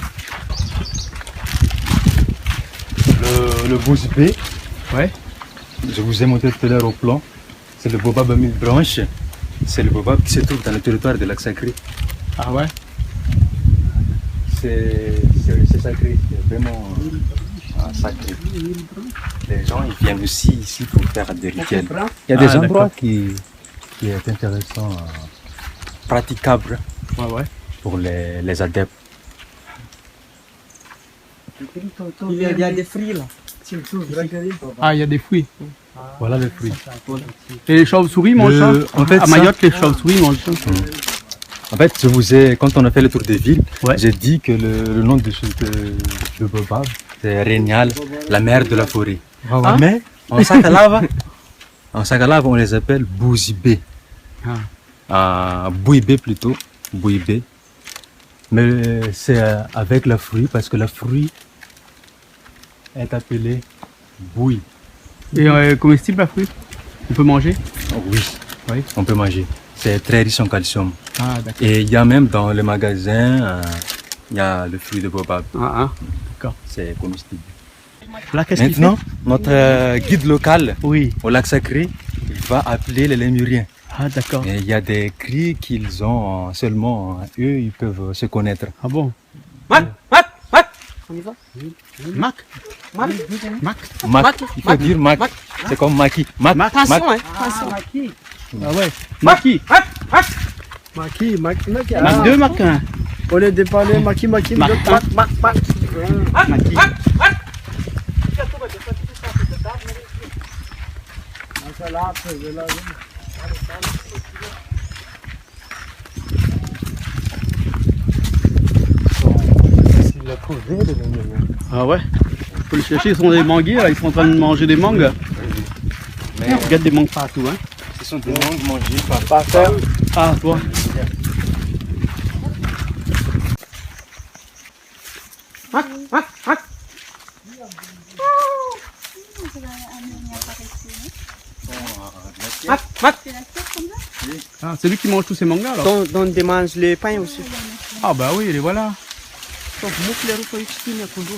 Le, le bouzibé. Ouais. Je vous ai montré tout à l'heure au plan. C'est le baobab à mille branches. C'est le baobab qui se trouve dans le territoire de Lac Sacré. Ah ouais ? C'est, c'est, c'est sacré, c'est vraiment, euh, sacré. Les gens, ils viennent aussi ici pour faire des rituels. Il y a des endroits qui, qui est intéressant, euh, praticable pour les, les adeptes. Il y a, il y a des fruits là. Ah, il y a des fruits. Voilà les fruits. Et les chauves-souris mangent ça ? En fait, à Mayotte, les chauves-souris mangent ça. En fait, je vous ai, quand on a fait le tour des villes, j'ai dit que le, le nom de, de, de baobab, c'est Rénial, la mère de la forêt. Ah ouais ? Mais en Sakalav, en Sakalav, on les appelle bouzibé. Ah. Euh, bouibé plutôt, bouibé. Mais, euh, c'est, euh, avec la fruit, parce que la fruit est appelée bouille. Et, euh, comestible, la fruit ? On peut manger ? Oui, oui, on peut manger. C'est très riche en calcium. Ah, d'accord. Et il y a même dans les magasins, euh, il y a le fruit de baobab. Ah, ah, d'accord. C'est comestible. Là, qu'est-ce qu'il fait ? Maintenant, notre, euh, guide local au Lac Sacré, il va appeler les Lémuriens. Ah, d'accord. Et il y a des cris qu'ils ont, euh, seulement, euh, eux, ils peuvent se connaître. Ah bon ? Mak, mak, mak. On y va ? Mak ? Mak. Mak. Mak. Il faut dire mak. Mak. C'est comme maki. Mak, mak. Attention, hein, attention. Ah ouais. Maki. Maki, maki, maki. Mak deux, mak un. Au lieu de parler maki, maki, mak, mak, mak. Maki. Ils sont faciles à trouver, les Lémuriens. Ah ouais ? Faut les chercher, ils sont des manguiers, là, ils sont en train de manger des mangues. Mais regarde des mangues partout, hein. Ce sont des mangues mangées par... Ah, toi. Mak, mak, mak. Mak, mak. Ah, c'est lui qui mange tous ces mangas, alors ? Donn, donn dé manz lé pin osi. Ah bah oui, les voilà. Donk, mouk lé rou, fo éksprimé konmsa.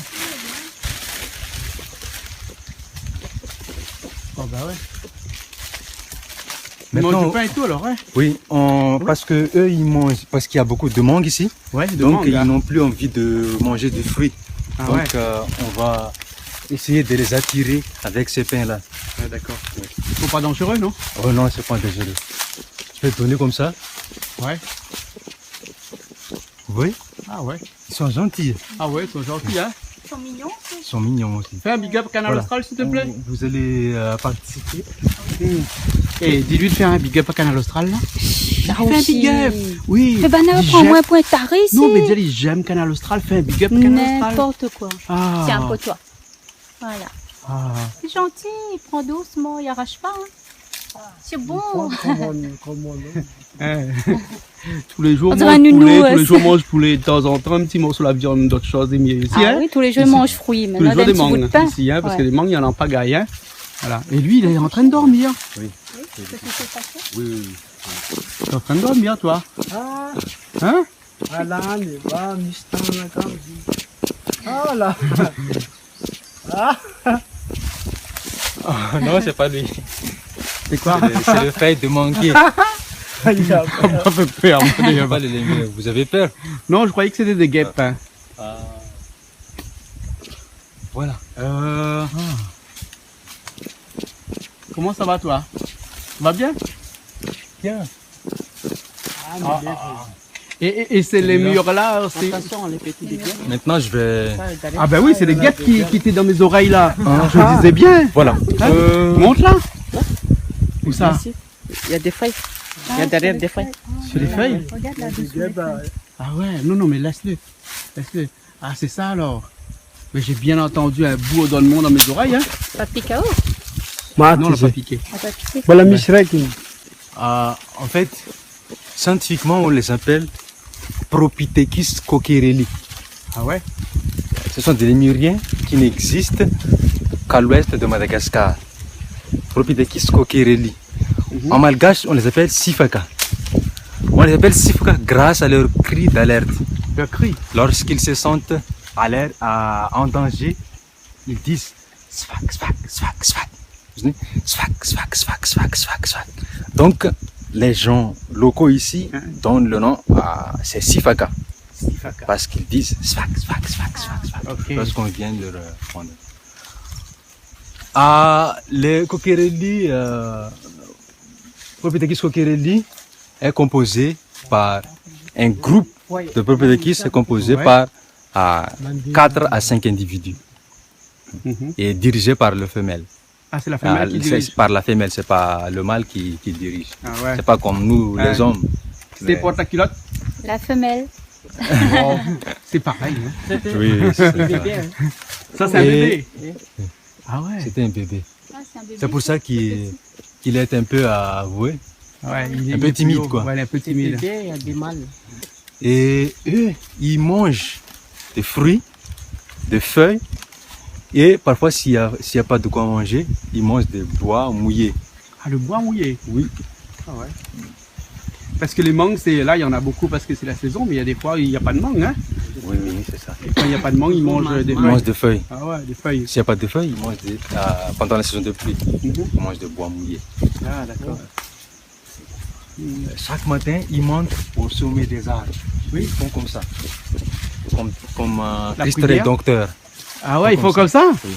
Ah bah ouais. Ils mangent du pain et tout, alors, hein ? Maintenant, oui, on, parce que eux, ils mangent, parce qu'il y a beaucoup de mangues ici. Ouais, de mangues, hein. Donc, ils n'ont plus envie de manger des fruits. Ah ouais. Donc, euh, on va essayer de les attirer avec ce pain-là. Ouais, d'accord. Ouais. Ils sont pas dangereux, non ? Oh non, c'est pas dangereux. Je peux donner comme ça. Ouais. Vous voyez ? Ah ouais. Ils sont gentils. Ah ouais, ils sont gentils, hein. Ils sont mignons aussi. Ils sont mignons aussi. Fais un big up à Kanal Austral, s'il te plaît. Voilà. Vous, vous allez, euh, participer. Hmm. Eh, dis-lui de faire un big up à Kanal Austral, là. Fais un big up. Oui. Fais pas n'importe quoi, dis j'aime. Non, mais dis-lui, j'aime Kanal Austral, fais un big up à Kanal Austral. N'importe quoi. Ah. C'est un potois. Voilà. Ah. C'est gentil, il prend doucement, il arrache pas, hein. C'est bon. Comme on, comme on, hein. Tous les jours, on dirait un nounou, ouais, tous les jours, mange poulet de temps en temps, un petit morceau de la viande, d'autres choses, et mieux aussi, hein. Ah oui, tous les jours, ils mangent fruits, mais tous les jours, des mangues ici, hein, parce que les mangues, il y en a en pagaille, hein. Voilà. Et lui, il est en train de dormir. Oui. Oui, oui, oui. T'es en train de dormir, toi ? Hein ? Ala, lé ba, Mustang la, konm di. Ala. Ah. Oh, non, c'est pas lui. C'est quoi ? C'est le, c'est le fait de manquer. Il a peur. On m'a fait peur, moi, d'ailleurs. Pas les lémures, vous avez peur ? Non, je croyais que c'était des guêpes, hein. Ah. Voilà. Euh, ah. Comment ça va, toi ? Ça va bien ? Bien. Ah, ah, ah. Et, et, et ces lémures-là, c'est... Attention, les petits, les guêpes. Maintenant, je vais... Ah ben oui, c'est les guêpes qui, qui étaient dans mes oreilles, là. Hein ? Je disais bien. Voilà. Hein ? Euh, montre là. Où ça ? Ici. Il y a des feuilles. Il y a derrière des feuilles. Sur les feuilles ? Regarde là-dessous, les feuilles. Ah ouais, non, non, mais laisse-le. Laisse-le. Ah, c'est ça alors. Mais j'ai bien entendu un bourdonnement dans mes oreilles, hein. Pas piqué, oh ? Non, on l'a pas piqué. Ah, pas piqué. Voilà, Miss Rekin. Euh, en fait, scientifiquement, on les appelle Propithecus coquerelli. Ah ouais ? Ce sont des lémuriens qui n'existent qu'à l'ouest de Madagascar. Propithecus coquerelli. Mhm. En malgache, on les appelle sifaka. On les appelle sifaka grâce à leur cri d'alerte. Leur cri. Lorsqu'ils se sentent alerte, à, en danger, ils disent sfak, sfak, sfak, sfak. Vous voyez ? Sfak, sfak, sfak, sfak, sfak, sfak. Donc, les gens locaux ici donnent le nom à ces sifaka. Sifaka. Parce qu'ils disent sfak, sfak, sfak, sfak, sfak. Ah, ok. Lorsqu'on vient de leur prendre. Ah, les coquerelli, euh, Propithecus coquerelli est composé par un groupe de Propithecus est composé par, euh, quatre à cinq individus et dirigé par le femelle. Ah, c'est la femelle qui dirige. Par la femelle, c'est pas le mâle qui, qui dirige. Ah ouais. C'est pas comme nous, les hommes. C'est pour ta culotte ? La femelle. Bon, c'est pareil, hein. Oui, c'est ça. Ça, c'est un bébé. Ah ouais. C'était un bébé. Ah, c'est un bébé. C'est pour ça qu'il, qu'il est un peu avoué. Ouais, il est, il est timide, quoi. Ouais, il est un peu timide. C'est bébé, il y a des mâles. Et eux, ils mangent des fruits, des feuilles, et parfois, s'il y a, s'il y a pas de quoi manger, ils mangent des bois mouillés. Ah, le bois mouillé ? Oui. Ah ouais. Parce que les mangues, c'est, là, il y en a beaucoup parce que c'est la saison, mais il y a des fois, il y a pas de mangue, hein ? Oui, oui, c'est ça. Et quand il y a pas de mangue, ils mangent des feuilles. Ils mangent des feuilles. Ah ouais, des feuilles. S'il y a pas de feuilles, ils mangent des, euh, pendant la saison de pluie, ils mangent des bois mouillés. Ah, d'accord. Euh, chaque matin, ils montent au sommet des arbres. Oui. Ils font comme ça. Comme, comme, euh, Christ Rédempteur. Ah ouais, ils font comme ça ? Oui.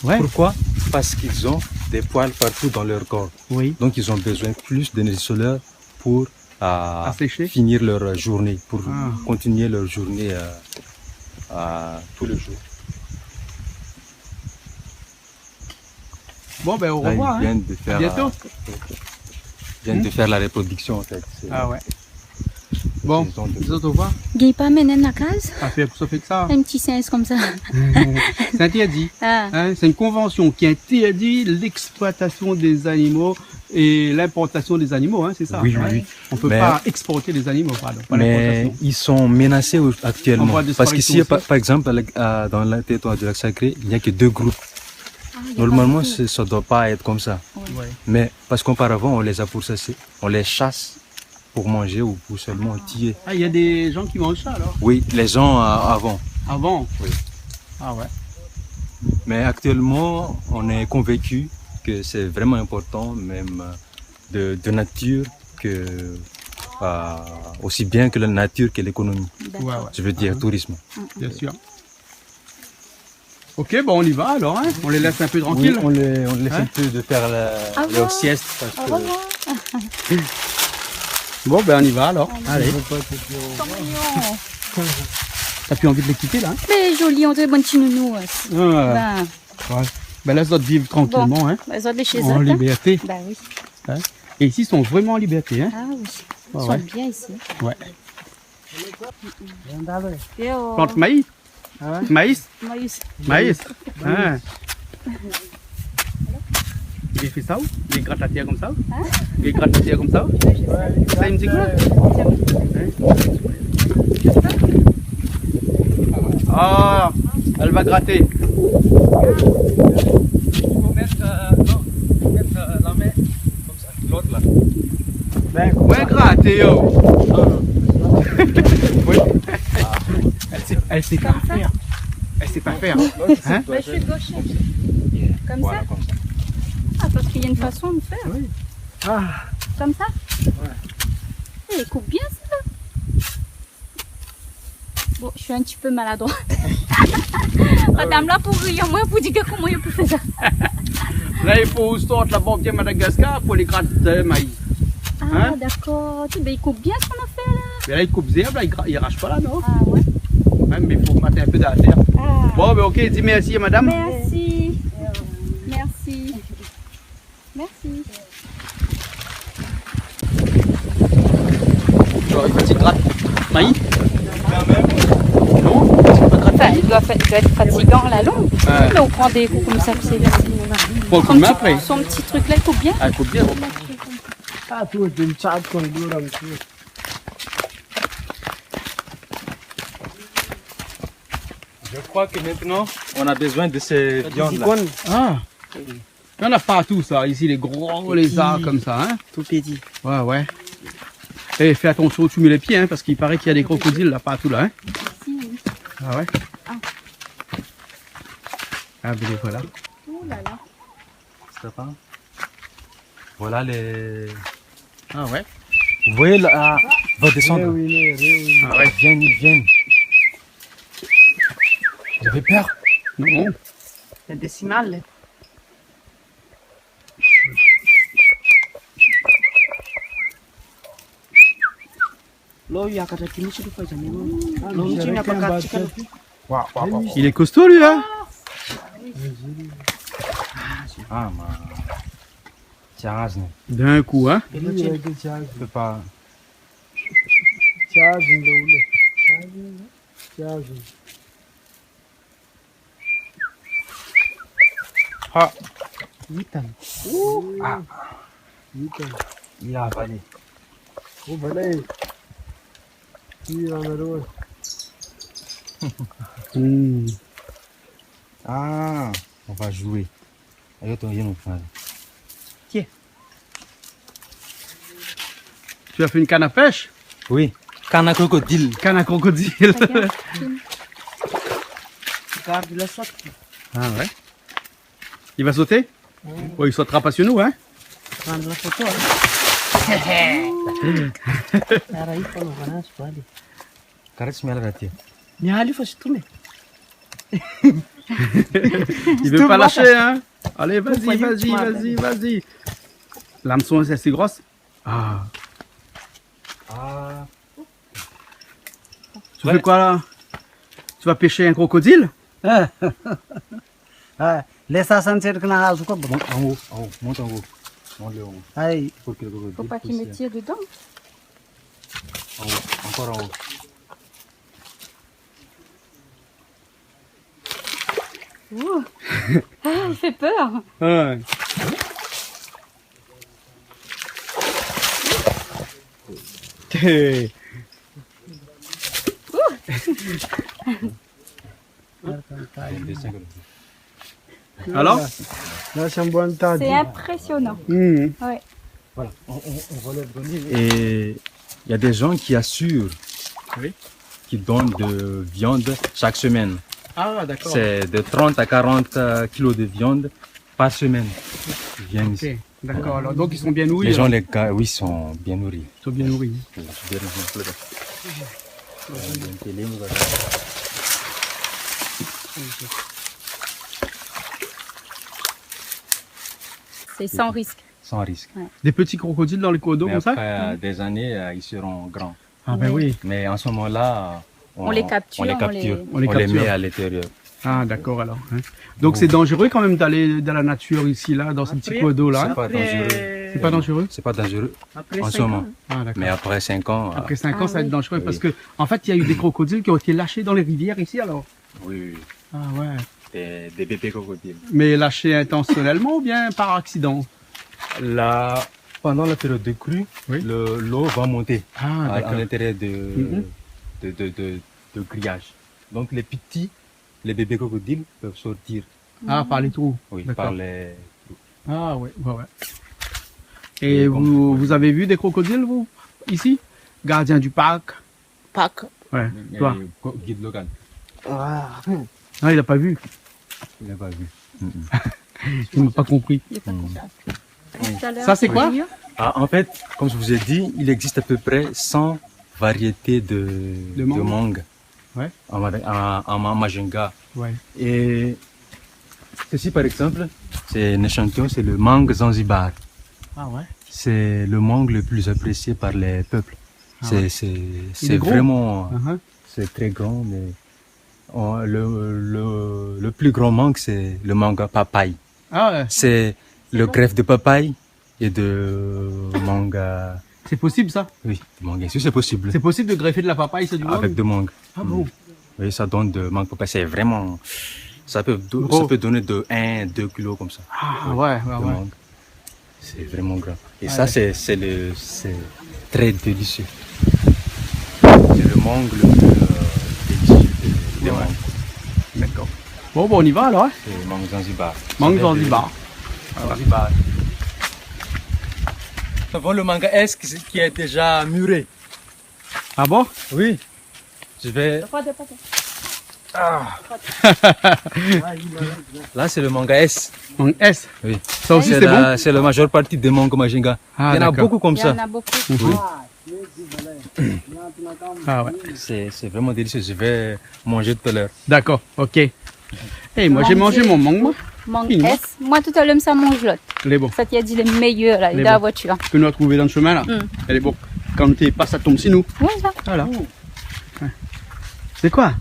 Ouais. Pourquoi ? Parce qu'ils ont des poils partout dans leur corps. Oui. Donc, ils ont besoin plus de chaleur pour, euh, finir leur journée, pour continuer leur journée, euh, euh, tous les jours. Bon, ben, au revoir, hein. Là, ils viennent de faire, euh, ils viennent de faire la reproduction, en fait. C'est... Ah ouais. Bon, les autres, au revoir. Gingn pa amenn la kaz ? Ah, fé, sa fé ke sa. Un petit singe comme ça. C'est interdit. Ah. Hein, c'est une convention qui interdit l'exploitation des animaux et l'importation des animaux, hein, c'est ça, hein. Oui, oui, oui. On peut pas exporter les animaux, pardon, pas l'importation. Mais ils sont menacés au-, actuellement. En voie de disparition aussi. Parce qu'ici, par, par exemple, avec, euh, dans le territoire du Lac Sacré, il n'y a que deux groupes. Ah, il y a pas beaucoup. Normalement, c'est, ça doit pas être comme ça. Ouais. Ouais. Mais parce qu'auparavant, on les a pourchassés, on les chasse pour manger ou pour seulement tuer. Ah, il y a des gens qui mangent ça, alors ? Oui, les gens, euh, avant. Avant ? Oui. Ah ouais. Mais actuellement, on est convaincu que c'est vraiment important, même, euh, de, de nature que, euh, aussi bien que la nature que l'économie. D'accord. Ouais, ouais. Je veux dire, tourisme. Bien sûr. Ok, bon, on y va alors, hein. On les laisse un peu tranquilles. Oui, on les, on les laisse un peu de faire la, leur sieste parce que... Au revoir. Bon, ben, on y va alors. Allez. Ils sont mignons. T'as plus envie de les quitter, là, hein ? Mais joli, on dirait bon petit nounou, ouais. Ah. Ben. Ouais. Ben, laisse-les vivre tranquillement, hein. Bon. Ben, laisse-les chez eux, hein. En liberté. Ben oui. Hein ? Et ici, ils sont vraiment en liberté, hein. Ah oui. Ils sont bien ici. Ouais. Plante maïs. Hein ? Maïs ? Maïs. Maïs. Hein. Li fé sa, ou ? Li grat la tèr konmsa, ou ? Hein ? Li grat la tèr konmsa, ou ? Ouais, je sais. Sa, in ti kou la. Tiens. Hein ? Ah, èl va graté. Fo mèt, euh, non, fo mèt, euh, la min konmsa. Lot la. Ben, ouais, konmsa. Graté, yo. Non, non. Oui. Èl sé, èl sé pa fèr. Èl sé pa fèr. Hein ? Bah, je suis gauchère. Konmsa ? Voilà, konmsa. Ah, parce qu'il y a une façon de faire. Oui. Ah. Konmsa ? Ouais. Eh, i koup bien, sa. Bon, je suis un petit peu maladroit. Madam la pou rir amoin, pou dir ke koman i pou fé sa. La, i fo sort laba bien Madagascar pou lé grat, euh, maï. Ah, hein ? D'accord. Ti, ben, i koup bien son afèr, la. Mé la, i koup zèrb, la, i gra-, i arash pa, la, non ? Ah, ouais. Ouais, mé i fo mèt in pé dan la tèr. Ah. Bon, ben, OK, di mèrsi, madam. Merci. Merci. Merci. Genre, i fo ti grat maï ? Non, i fo pa grat maï. Enfin, il doit fa-, il doit être fatigant à la longue. Ouais. Mais on prend des coups comme ça, c'est, c'est... Pran kou d'min apré. Son petit truc là, il coupe bien. Ah, i koup bien. Ah, tout, une chatte qu'on doit dans le truc. Je crois que maintenant, on a besoin de ces viandes-là. Ah. Néna partou sa, isi, lé gro lézar konmsa, hein. Tout petit. Ouais, ouais. Eh, fais attention où tu mets les pieds, hein, parce qu'il paraît qu'il y a des crocodiles là, partout là, hein. Ici, oui. Ah ouais. Ah. Ah, ben voilà. Ouh là là. C'est pas... Voilà les... Ah ouais. Vous voyez là, ah, va descendre. Réunis, réunis. Ah ouais. Ils viennent, ils viennent. Vous avez peur ? Non. C'est des cigales. Lo ya kata kini situ pa jani lo. Lo ni chini apa kata kini. Waouh, waouh, waouh. Il est costaud, lui, hein ? Ah, man. Tiens, non. D'un coup, hein ? Je peux pas. Ah. Huit ans. Ah. Huit ans. Il a avalé. Oh, voilà. Il en a loin. Hmm. Ah, on va jouer. Ayo, ton yé, mon frèr. Tiens. Tu as fait une canne à pêche ? Oui, canne à crocodile. Canne à crocodile. Regarde, Tim. Regarde, il a sauté. Ah ouais. Il va sauter ? Oui. Ouais, il sautera pas sur nous, hein ? Prendre la photo, hein. Ara, il faut le, voilà, je peux aller. Karès mi ala raté. Mi ali fo si tourné. Il veut pas lâcher, hein. Allez, vas-y, vas-y, vas-y, vas-y. L'hameçon, c'est assez grosse. Ah. Ah. Tu fais quoi là ? Tu vas pêcher un crocodile ? Ah, lès sa santir ke na al, tu vois. Mont an o, an o, mont an o. Mont le an o. Ay. Faut que le crocodile pousse. Faut pas qu'il me tire dedans. An o, ankor an o. Ouh. Ah, il fait peur. Ouais. Ouh. Alors ? Là, c'est un bon tas. C'est impressionnant. Mhm. Ouais. Voilà, on, on, on va leur donner. Et il y a des gens qui assurent, oui, qui donnent de viande chaque semaine. Ah, d'accord. C'est de trente à quarante, euh, kilos de viande par semaine. Ils viennent ici. Ok, d'accord. Alors, donc, ils sont bien nourris, alors. Les gens, les gars, oui, sont bien nourris. Ils sont bien nourris. Oui, bien nourris. C'est sans risque. Sans risque. Ouais. Des petits crocodiles dans les cours d'eau comme ça ? Mais après, euh, des années, euh, ils seront grands. Ah ben oui. Mais en ce moment-là, on, on les capture, on les met à l'intérieur. Ah, d'accord, alors, hein. Donc, c'est dangereux quand même d'aller dans la nature ici, là, dans ces petits cours d'eau, là, hein ? C'est pas dangereux. C'est pas dangereux ? C'est pas dangereux en ce moment. Ah, d'accord. Mais après cinq ans, euh, après cinq ans, ça va être dangereux parce que, en fait, il y a eu des crocodiles qui ont été lâchés dans les rivières ici, alors. Oui, oui, oui. Ah ouais. des, des bébés crocodiles. Mais lâchés intentionnellement ou bien par accident ? Là, pendant la période de crue, oui, le, l'eau va monter à, d'accord, à l'intérieur de, mhm, de, de, de, de grillage. Donc les petits, les bébés crocodiles peuvent sortir. Ah, par les trous. Oui, d'accord, par les trous. Ah ouais, ouais, ouais. Et vous, vous avez vu des crocodiles, vous, ici ? Gardien du parc ? Parc. Ouais, toi. Euh, co-, guide local. Ah. Ah, il a pas vu. Il a pas vu. Mm, mm. Il m'a pas compris. Il a pas compris. Oui. Ça, c'est quoi ? Ah, en fait, comme je vous ai dit, il existe à peu près cent variétés de, de mangue. De mangue. Ouais. En, en, en, en Majunga. Ouais. Et ceci, par exemple, c'est un échantillon, c'est le mangue Zanzibar. Ah ouais. C'est le mangue le plus apprécié par les peuples. Ah ouais. C'est, c'est, c'est gros. Il est vraiment, uh-huh, c'est très grand, mais on, le, le, le plus grand mangue, c'est le mangue papaye. Ah ouais. C'est le greffe de papaye et de mangue. C'est possible, ça ? Oui, mangue, bien sûr, c'est possible. C'est possible de greffer de la papaye sur du mangue ? Avec de mangue. Ah bon ? Mm. Oui, ça donne de mangue papaye. C'est vraiment, ça peut do-, gros, ça peut donner de un, deux kilos comme ça. Ah, oui, ouais, ouais, de mangue. C'est vraiment grand. Et ça, c'est, c'est le, c'est très délicieux. C'est le mangue le plus, euh, délicieux des, des mangues. D'accord. Bon, bon, on y va alors, hein ? C'est mangue Zanzibar. Mangue Zanzibar. Voilà. Zanzibar. Nous avons le mangue S qui, qui est déjà mûri. Ah bon ? Oui. Je vais... Ah. Là, c'est le mangue S. Mangue S. Oui. Ça aussi, c'est bon ? C'est la, c'est la majeure partie des mangues Majunga. Ah, d'accord. Il y en a beaucoup comme ça. Il y en a beaucoup. Mhm. Oui. Ah ouais. C'est, c'est vraiment délicieux. Je vais manger tout à l'heure. D'accord, ok. Eh, moi, j'ai mangé mon mangue, moi. Fini. Mangue S. Moi, tout à l'heure, sa manz lot. Lé bon. Sa té di lé méyèr, la, lé dan la voiture. Ke nou la trouvé dan le chemin, la. Mm. Lé bon. Kan té pas, sa tonm si nou. Oui, sa. Voilà. Ouais. C'est quoi ?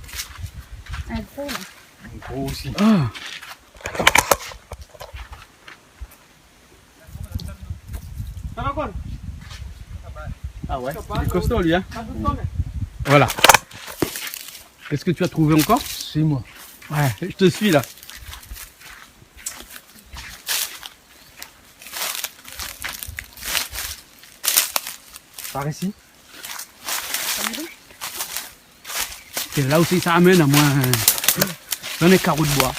Un gros, là. Un gros aussi. Ah. Ah ouais, il est costaud, lui, hein ? Voilà. Qu'est-ce que tu as trouvé encore ? Suis-moi. Ouais, je te suis, là. Par ici. Et là aussi, ça amène à moi, euh, dans les carreaux de bois.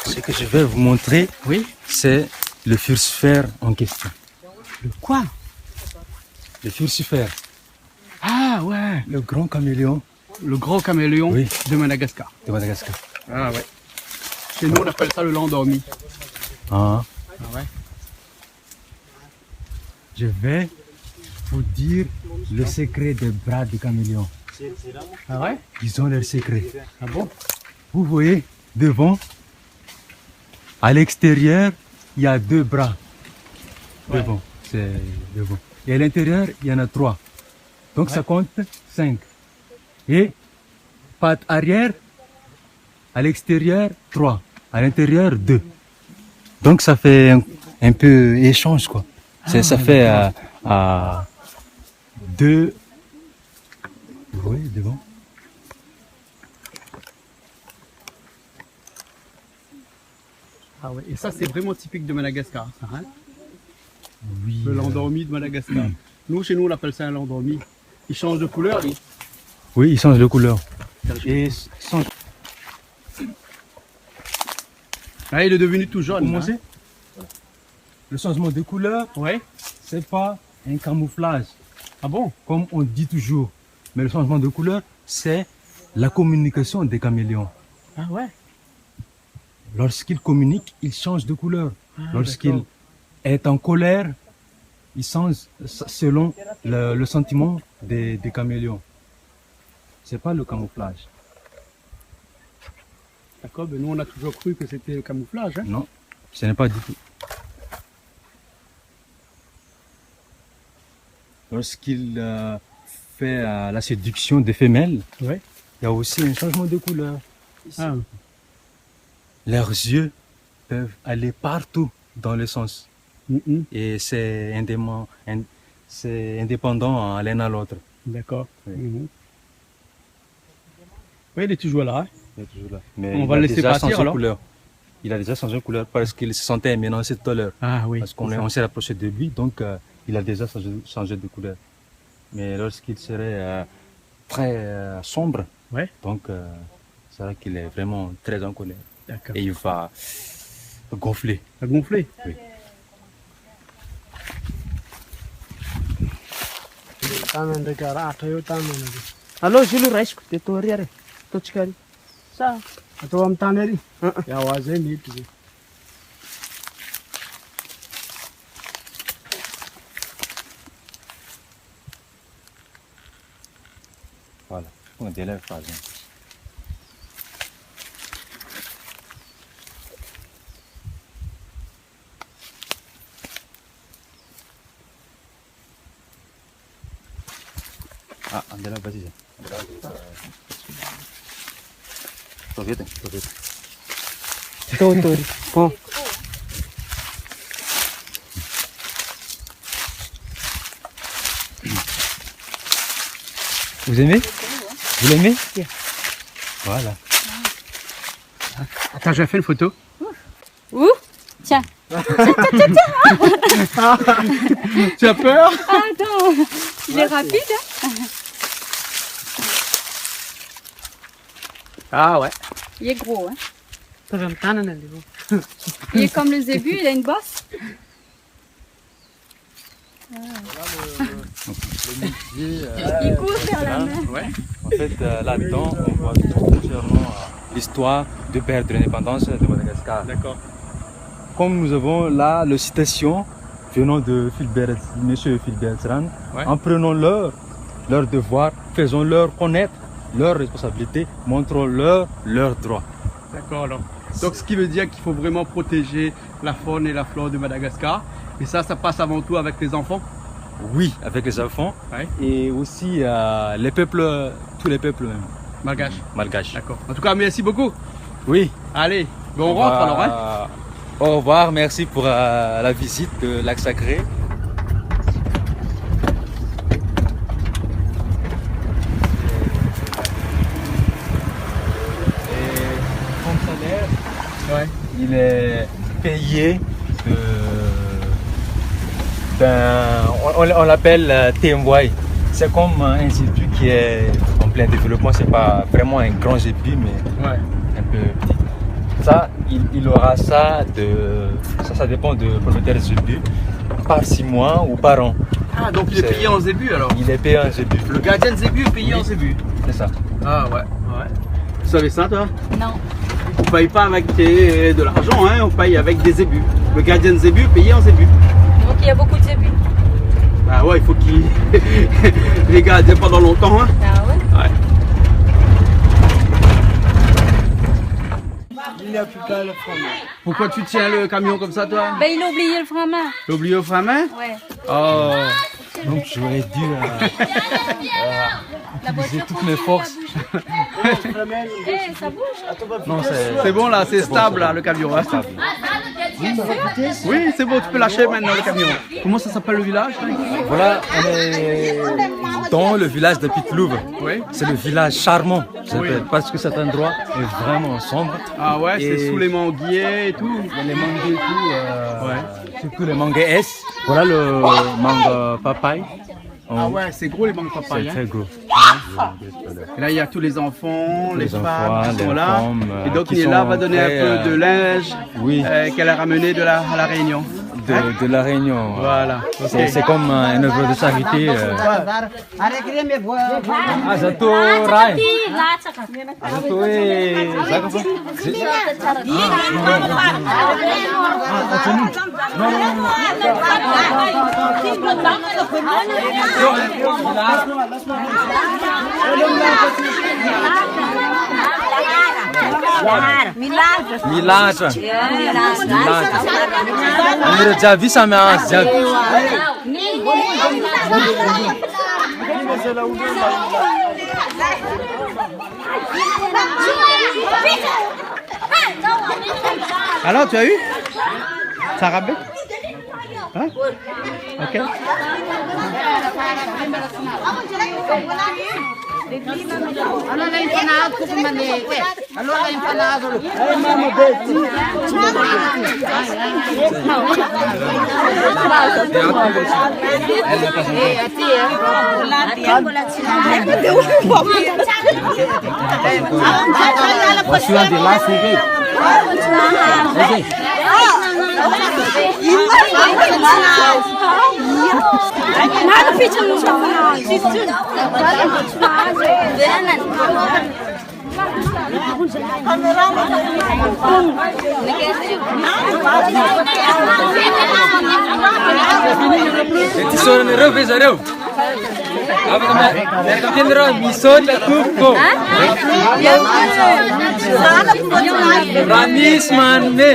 Ce que je vais vous montrer, oui, c'est le furcifer en question. Le quoi ? Le furcifer. Ah ouais. Le grand caméléon. Le grand caméléon, oui, de Madagascar. De Madagascar. Ah ouais. Chez nous, on appelle ça le lit endormi. Ah. Ah ouais. Je vais vous dire le secret des bras du caméléon. Ah ouais ? Ils ont leur secret. Ah bon ? Vous voyez, devant, à l'extérieur, il y a deux bras. Ouais. Devant, c'est devant. Et à l'intérieur, il y en a trois. Donc, ouais, ça compte cinq. Et patte arrière, à l'extérieur, trois. À l'intérieur, deux. Donc, ça fait un, un peu échange, quoi. C'est, ah, ça fait, d'accord, euh, euh, deux. Oui, devant. Ah ouais, et ça, c'est vraiment typique de Madagascar, ça, hein ? Oui, le, euh, lit endormi de Madagascar. Nous, chez nous, on appelle ça un lit endormi. Il change de couleur, lui. Oui, il change de couleur. Et s-, change. Là, il est devenu tout jaune, là. Comment c'est ? Le changement de couleur, ouais, c'est pas un camouflage, ah bon, comme on dit toujours. Mais le changement de couleur, c'est la communication des caméléons. Ah ouais ? Lorsqu'il communique, il change de couleur. Ah, d'accord. Lorsqu'il est en colère, il change s-, selon le, le sentiment des, des caméléons. C'est pas le camouflage. D'accord, mais nous, on a toujours cru que c'était le camouflage, hein ? Non, ce n'est pas du tout. Lorsqu'il, euh, fait, euh, la séduction des femelles, ouais, il y a aussi un changement de couleur. Ah. Leurs yeux peuvent aller partout dans le sens. Mhm. Et c'est indéman-, ind-, c'est indépendant, hein, l'un à l'autre. D'accord. Oui. Mhm. Oui, il est toujours là, hein. Il est toujours là. Mais il a déjà changé de couleur. On va le laisser partir, alors ? Il a déjà changé de couleur parce qu'il se sentait menacé tout à l'heure. Ah oui, c'est ça. Parce qu'on est, on s'est rapproché de lui, donc, euh, il a déjà changé, changé de couleur. Mais lorsqu'il serait, euh, très, euh, sombre, ouais, donc, euh, c'est vrai qu'il est vraiment très en colère. D'accord. Et il va gonfler. Va gonfler ? Oui. Taman de kara, ato yo taman de. Alo, Jules, reste, te tori, are. To tsikari. Sa. Ato am taneri. Ah, ah. Ya waze ni tu. Voilà. On dirait la phrase, hein. Ah, on dirait la phrase, hein. Trop vite, hein, trop vite. Trop, trop vite. Bon. Vous aimez ? Vous l'aimez ? Bien. Voilà. Attends, je fais une photo. Ouh, tiens. Tiens, tiens, tiens, tiens. Tu as peur ? Attends, il est rapide, hein. Ah ouais. Il est gros, hein. Sa va me tann, non, non, non. Il est comme le zébu, il a une bosse. Voilà le, le musée, euh, il court vers la mer. Ouais. En fait, euh, là-dedans, on voit tout concernant, euh, l'histoire de période de l'indépendance de Madagascar. D'accord. Comme nous avons là le citation venant de Philbert, monsieur Philbert Tsirane, ouais, en prenant leur, leur devoir, faisons-leur connaître leurs responsabilités, montrons-leur leurs droits. D'accord, alors. Donc, ce qui veut dire qu'il faut vraiment protéger la faune et la flore de Madagascar. Et ça, ça passe avant tout avec les enfants ? Oui, avec les enfants. Ouais. Et aussi, euh, les peuples, tous les peuples même. Malgaches. Malgaches. D'accord. En tout cas, merci beaucoup. Oui. Allez, ben on rentre alors, hein ? Au revoir, merci pour, euh, la visite de Lac Sacré. Et comme salaire, ouais, il est payé de, d'un, on, on, on l'appelle, euh, Temwai. C'est comme, euh, un zébu qui est en plein développement. C'est pas vraiment un grand zébu, mais, ouais, un peu petit. Ça, il, il aura ça de, ça, ça dépend de propriétaire de zébu, par six mois ou par an. Ah, donc il est payé en zébu, alors ? Il est payé en zébu. Le gardien de zébu est payé en zébu. Oui, c'est ça. Ah ouais, ouais. Tu savais ça, toi ? Non. On paye pas avec, euh, de l'argent, hein, on paye avec des zébus. Le gardien de zébu est payé en zébu. Donc il y a beaucoup de zébus. Bah ouais, il faut qu'il les garde pendant longtemps, hein. Ah ouais ? Ouais. Il n'y a plus qu'à le frein. Pourquoi tu tiens le camion comme ça, toi ? Ben, il a oublié le frein à main. T'as oublié le frein à main ? Ouais. Oh. Donc, j'aurais dû, euh, euh, utiliser toutes mes forces. Eh, ça bouge. Non, c'est, c'est bon, là, c'est stable, là, le camion, hein. C'est stable. Oui, c'est bon, tu peux lâcher maintenant le camion. Comment ça s'appelle le village, là ? Voilà, on est dans le village de Pitelouve. Oui. C'est le village charmant, je l'appelle, parce que cet endroit est vraiment sombre. Ah ouais, c'est sous les manguiers et tout. Il y a les manguiers et tout, euh, surtout les manguiers S. Voilà le mangue papaye. Ah ouais, c'est gros les mangues papayes, hein. C'est très gros. Et là, il y a tous les enfants, les femmes qui sont là. Et donc, il est là, va donner un peu de linge, euh, qu'elle a ramené de la, à La Réunion. De, de La Réunion. Voilà. C'est, c'est comme, euh, une œuvre de charité, euh. Ah, zato ray. Zato e, zaka fa. Milatra. Milatra. Milatra. Amira javi sa me as javi. Alors, tu as eu ? Ça rappelle ? Hein ? Ok. Alor la, in fana azo, koman é, alor la, in fana azo. Eti sora ne reveza reu. Ava na, na, na, na, Misota tuko. Hã? Ramis mane.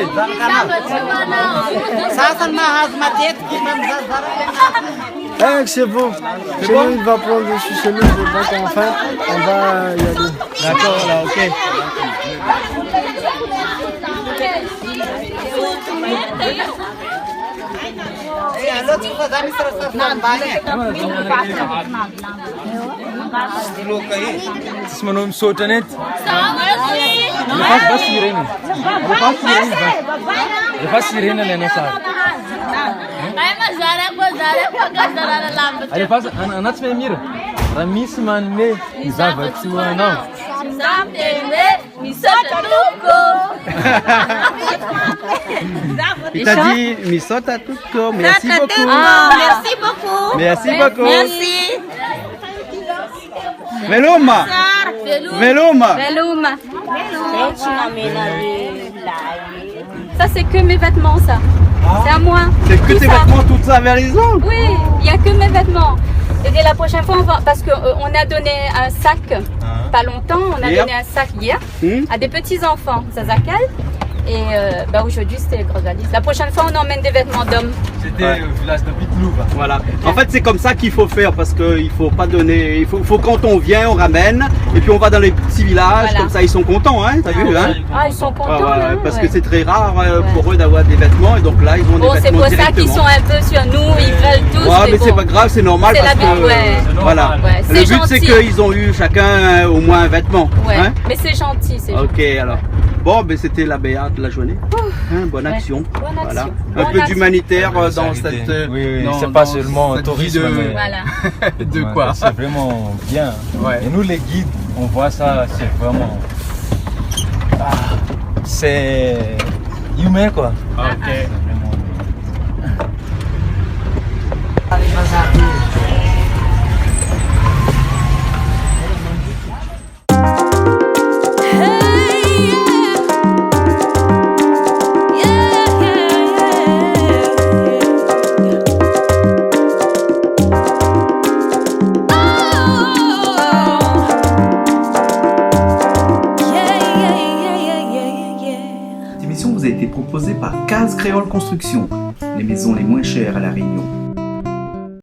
Sasa na hazmat et ki mam zazara. Eh, c'est bon. C'est bon, il va prendre le chouchou, donc enfin, on va y aller. D'accord, là, ok. Sismano Misota net. Lefas ba sirene. Lefas ba sirene. Lefas sirene, lena sa. Ai, mas zara ko, zara ko, ka zara la lamba. Alefas, an, an atsme mira. Ramis mane, zava tua, non. Samtene, Misota tuko. Il t'a dit, Misota tuko, merci beaucoup. Ah, merci beaucoup. Merci beaucoup. Merci. Veloma. Veloma. Veloma. Ça, c'est que mes vêtements, ça. Ah. C'est à moi. C'est que tes vêtements, tout ça, vers les autres. Oui, il y a que mes vêtements. Et dès la prochaine fois, on va, parce que, euh, on a donné un sac, pas longtemps, on a donné un sac hier à des petits-enfants, Zazacal. Et, euh, bah, aujourd'hui, c'était Grand Valise. La prochaine fois, on emmène des vêtements d'hommes. C'était, euh, au village de Pitlouva. Voilà. En fait, c'est comme ça qu'il faut faire parce que il faut pas donner, il faut, faut quand on vient, on ramène, et puis on va dans les petits villages, comme ça, ils sont contents, hein, t'as vu, hein ? Ah, ils sont contents, ouais, parce que c'est très rare, euh, pour eux d'avoir des vêtements, et donc là, ils ont des vêtements directement. Bon, c'est pour ça qu'ils sont un peu sur nous, ils veulent tous, mais bon. Ouais, mais c'est pas grave, c'est normal parce que, voilà. Le but, c'est qu'ils ont eu chacun, euh, au moins un vêtement, hein ? Mais c'est gentil, c'est gentil. Ok, alors. Bon, ben, c'était la béate de la journée. Hein, bonne action. Bonne action. Voilà. Un peu d'humanitaire, euh, dans cette, euh, oui, oui, c'est pas seulement un tourisme, mais voilà. De quoi ? C'est vraiment bien. Ouais. Et nous, les guides, on voit ça, c'est vraiment, ah, c'est humain, quoi. Ok. C'est vraiment humain. Cette émission vous a été proposée par Case Créole Construction, les maisons les moins chères à La Réunion.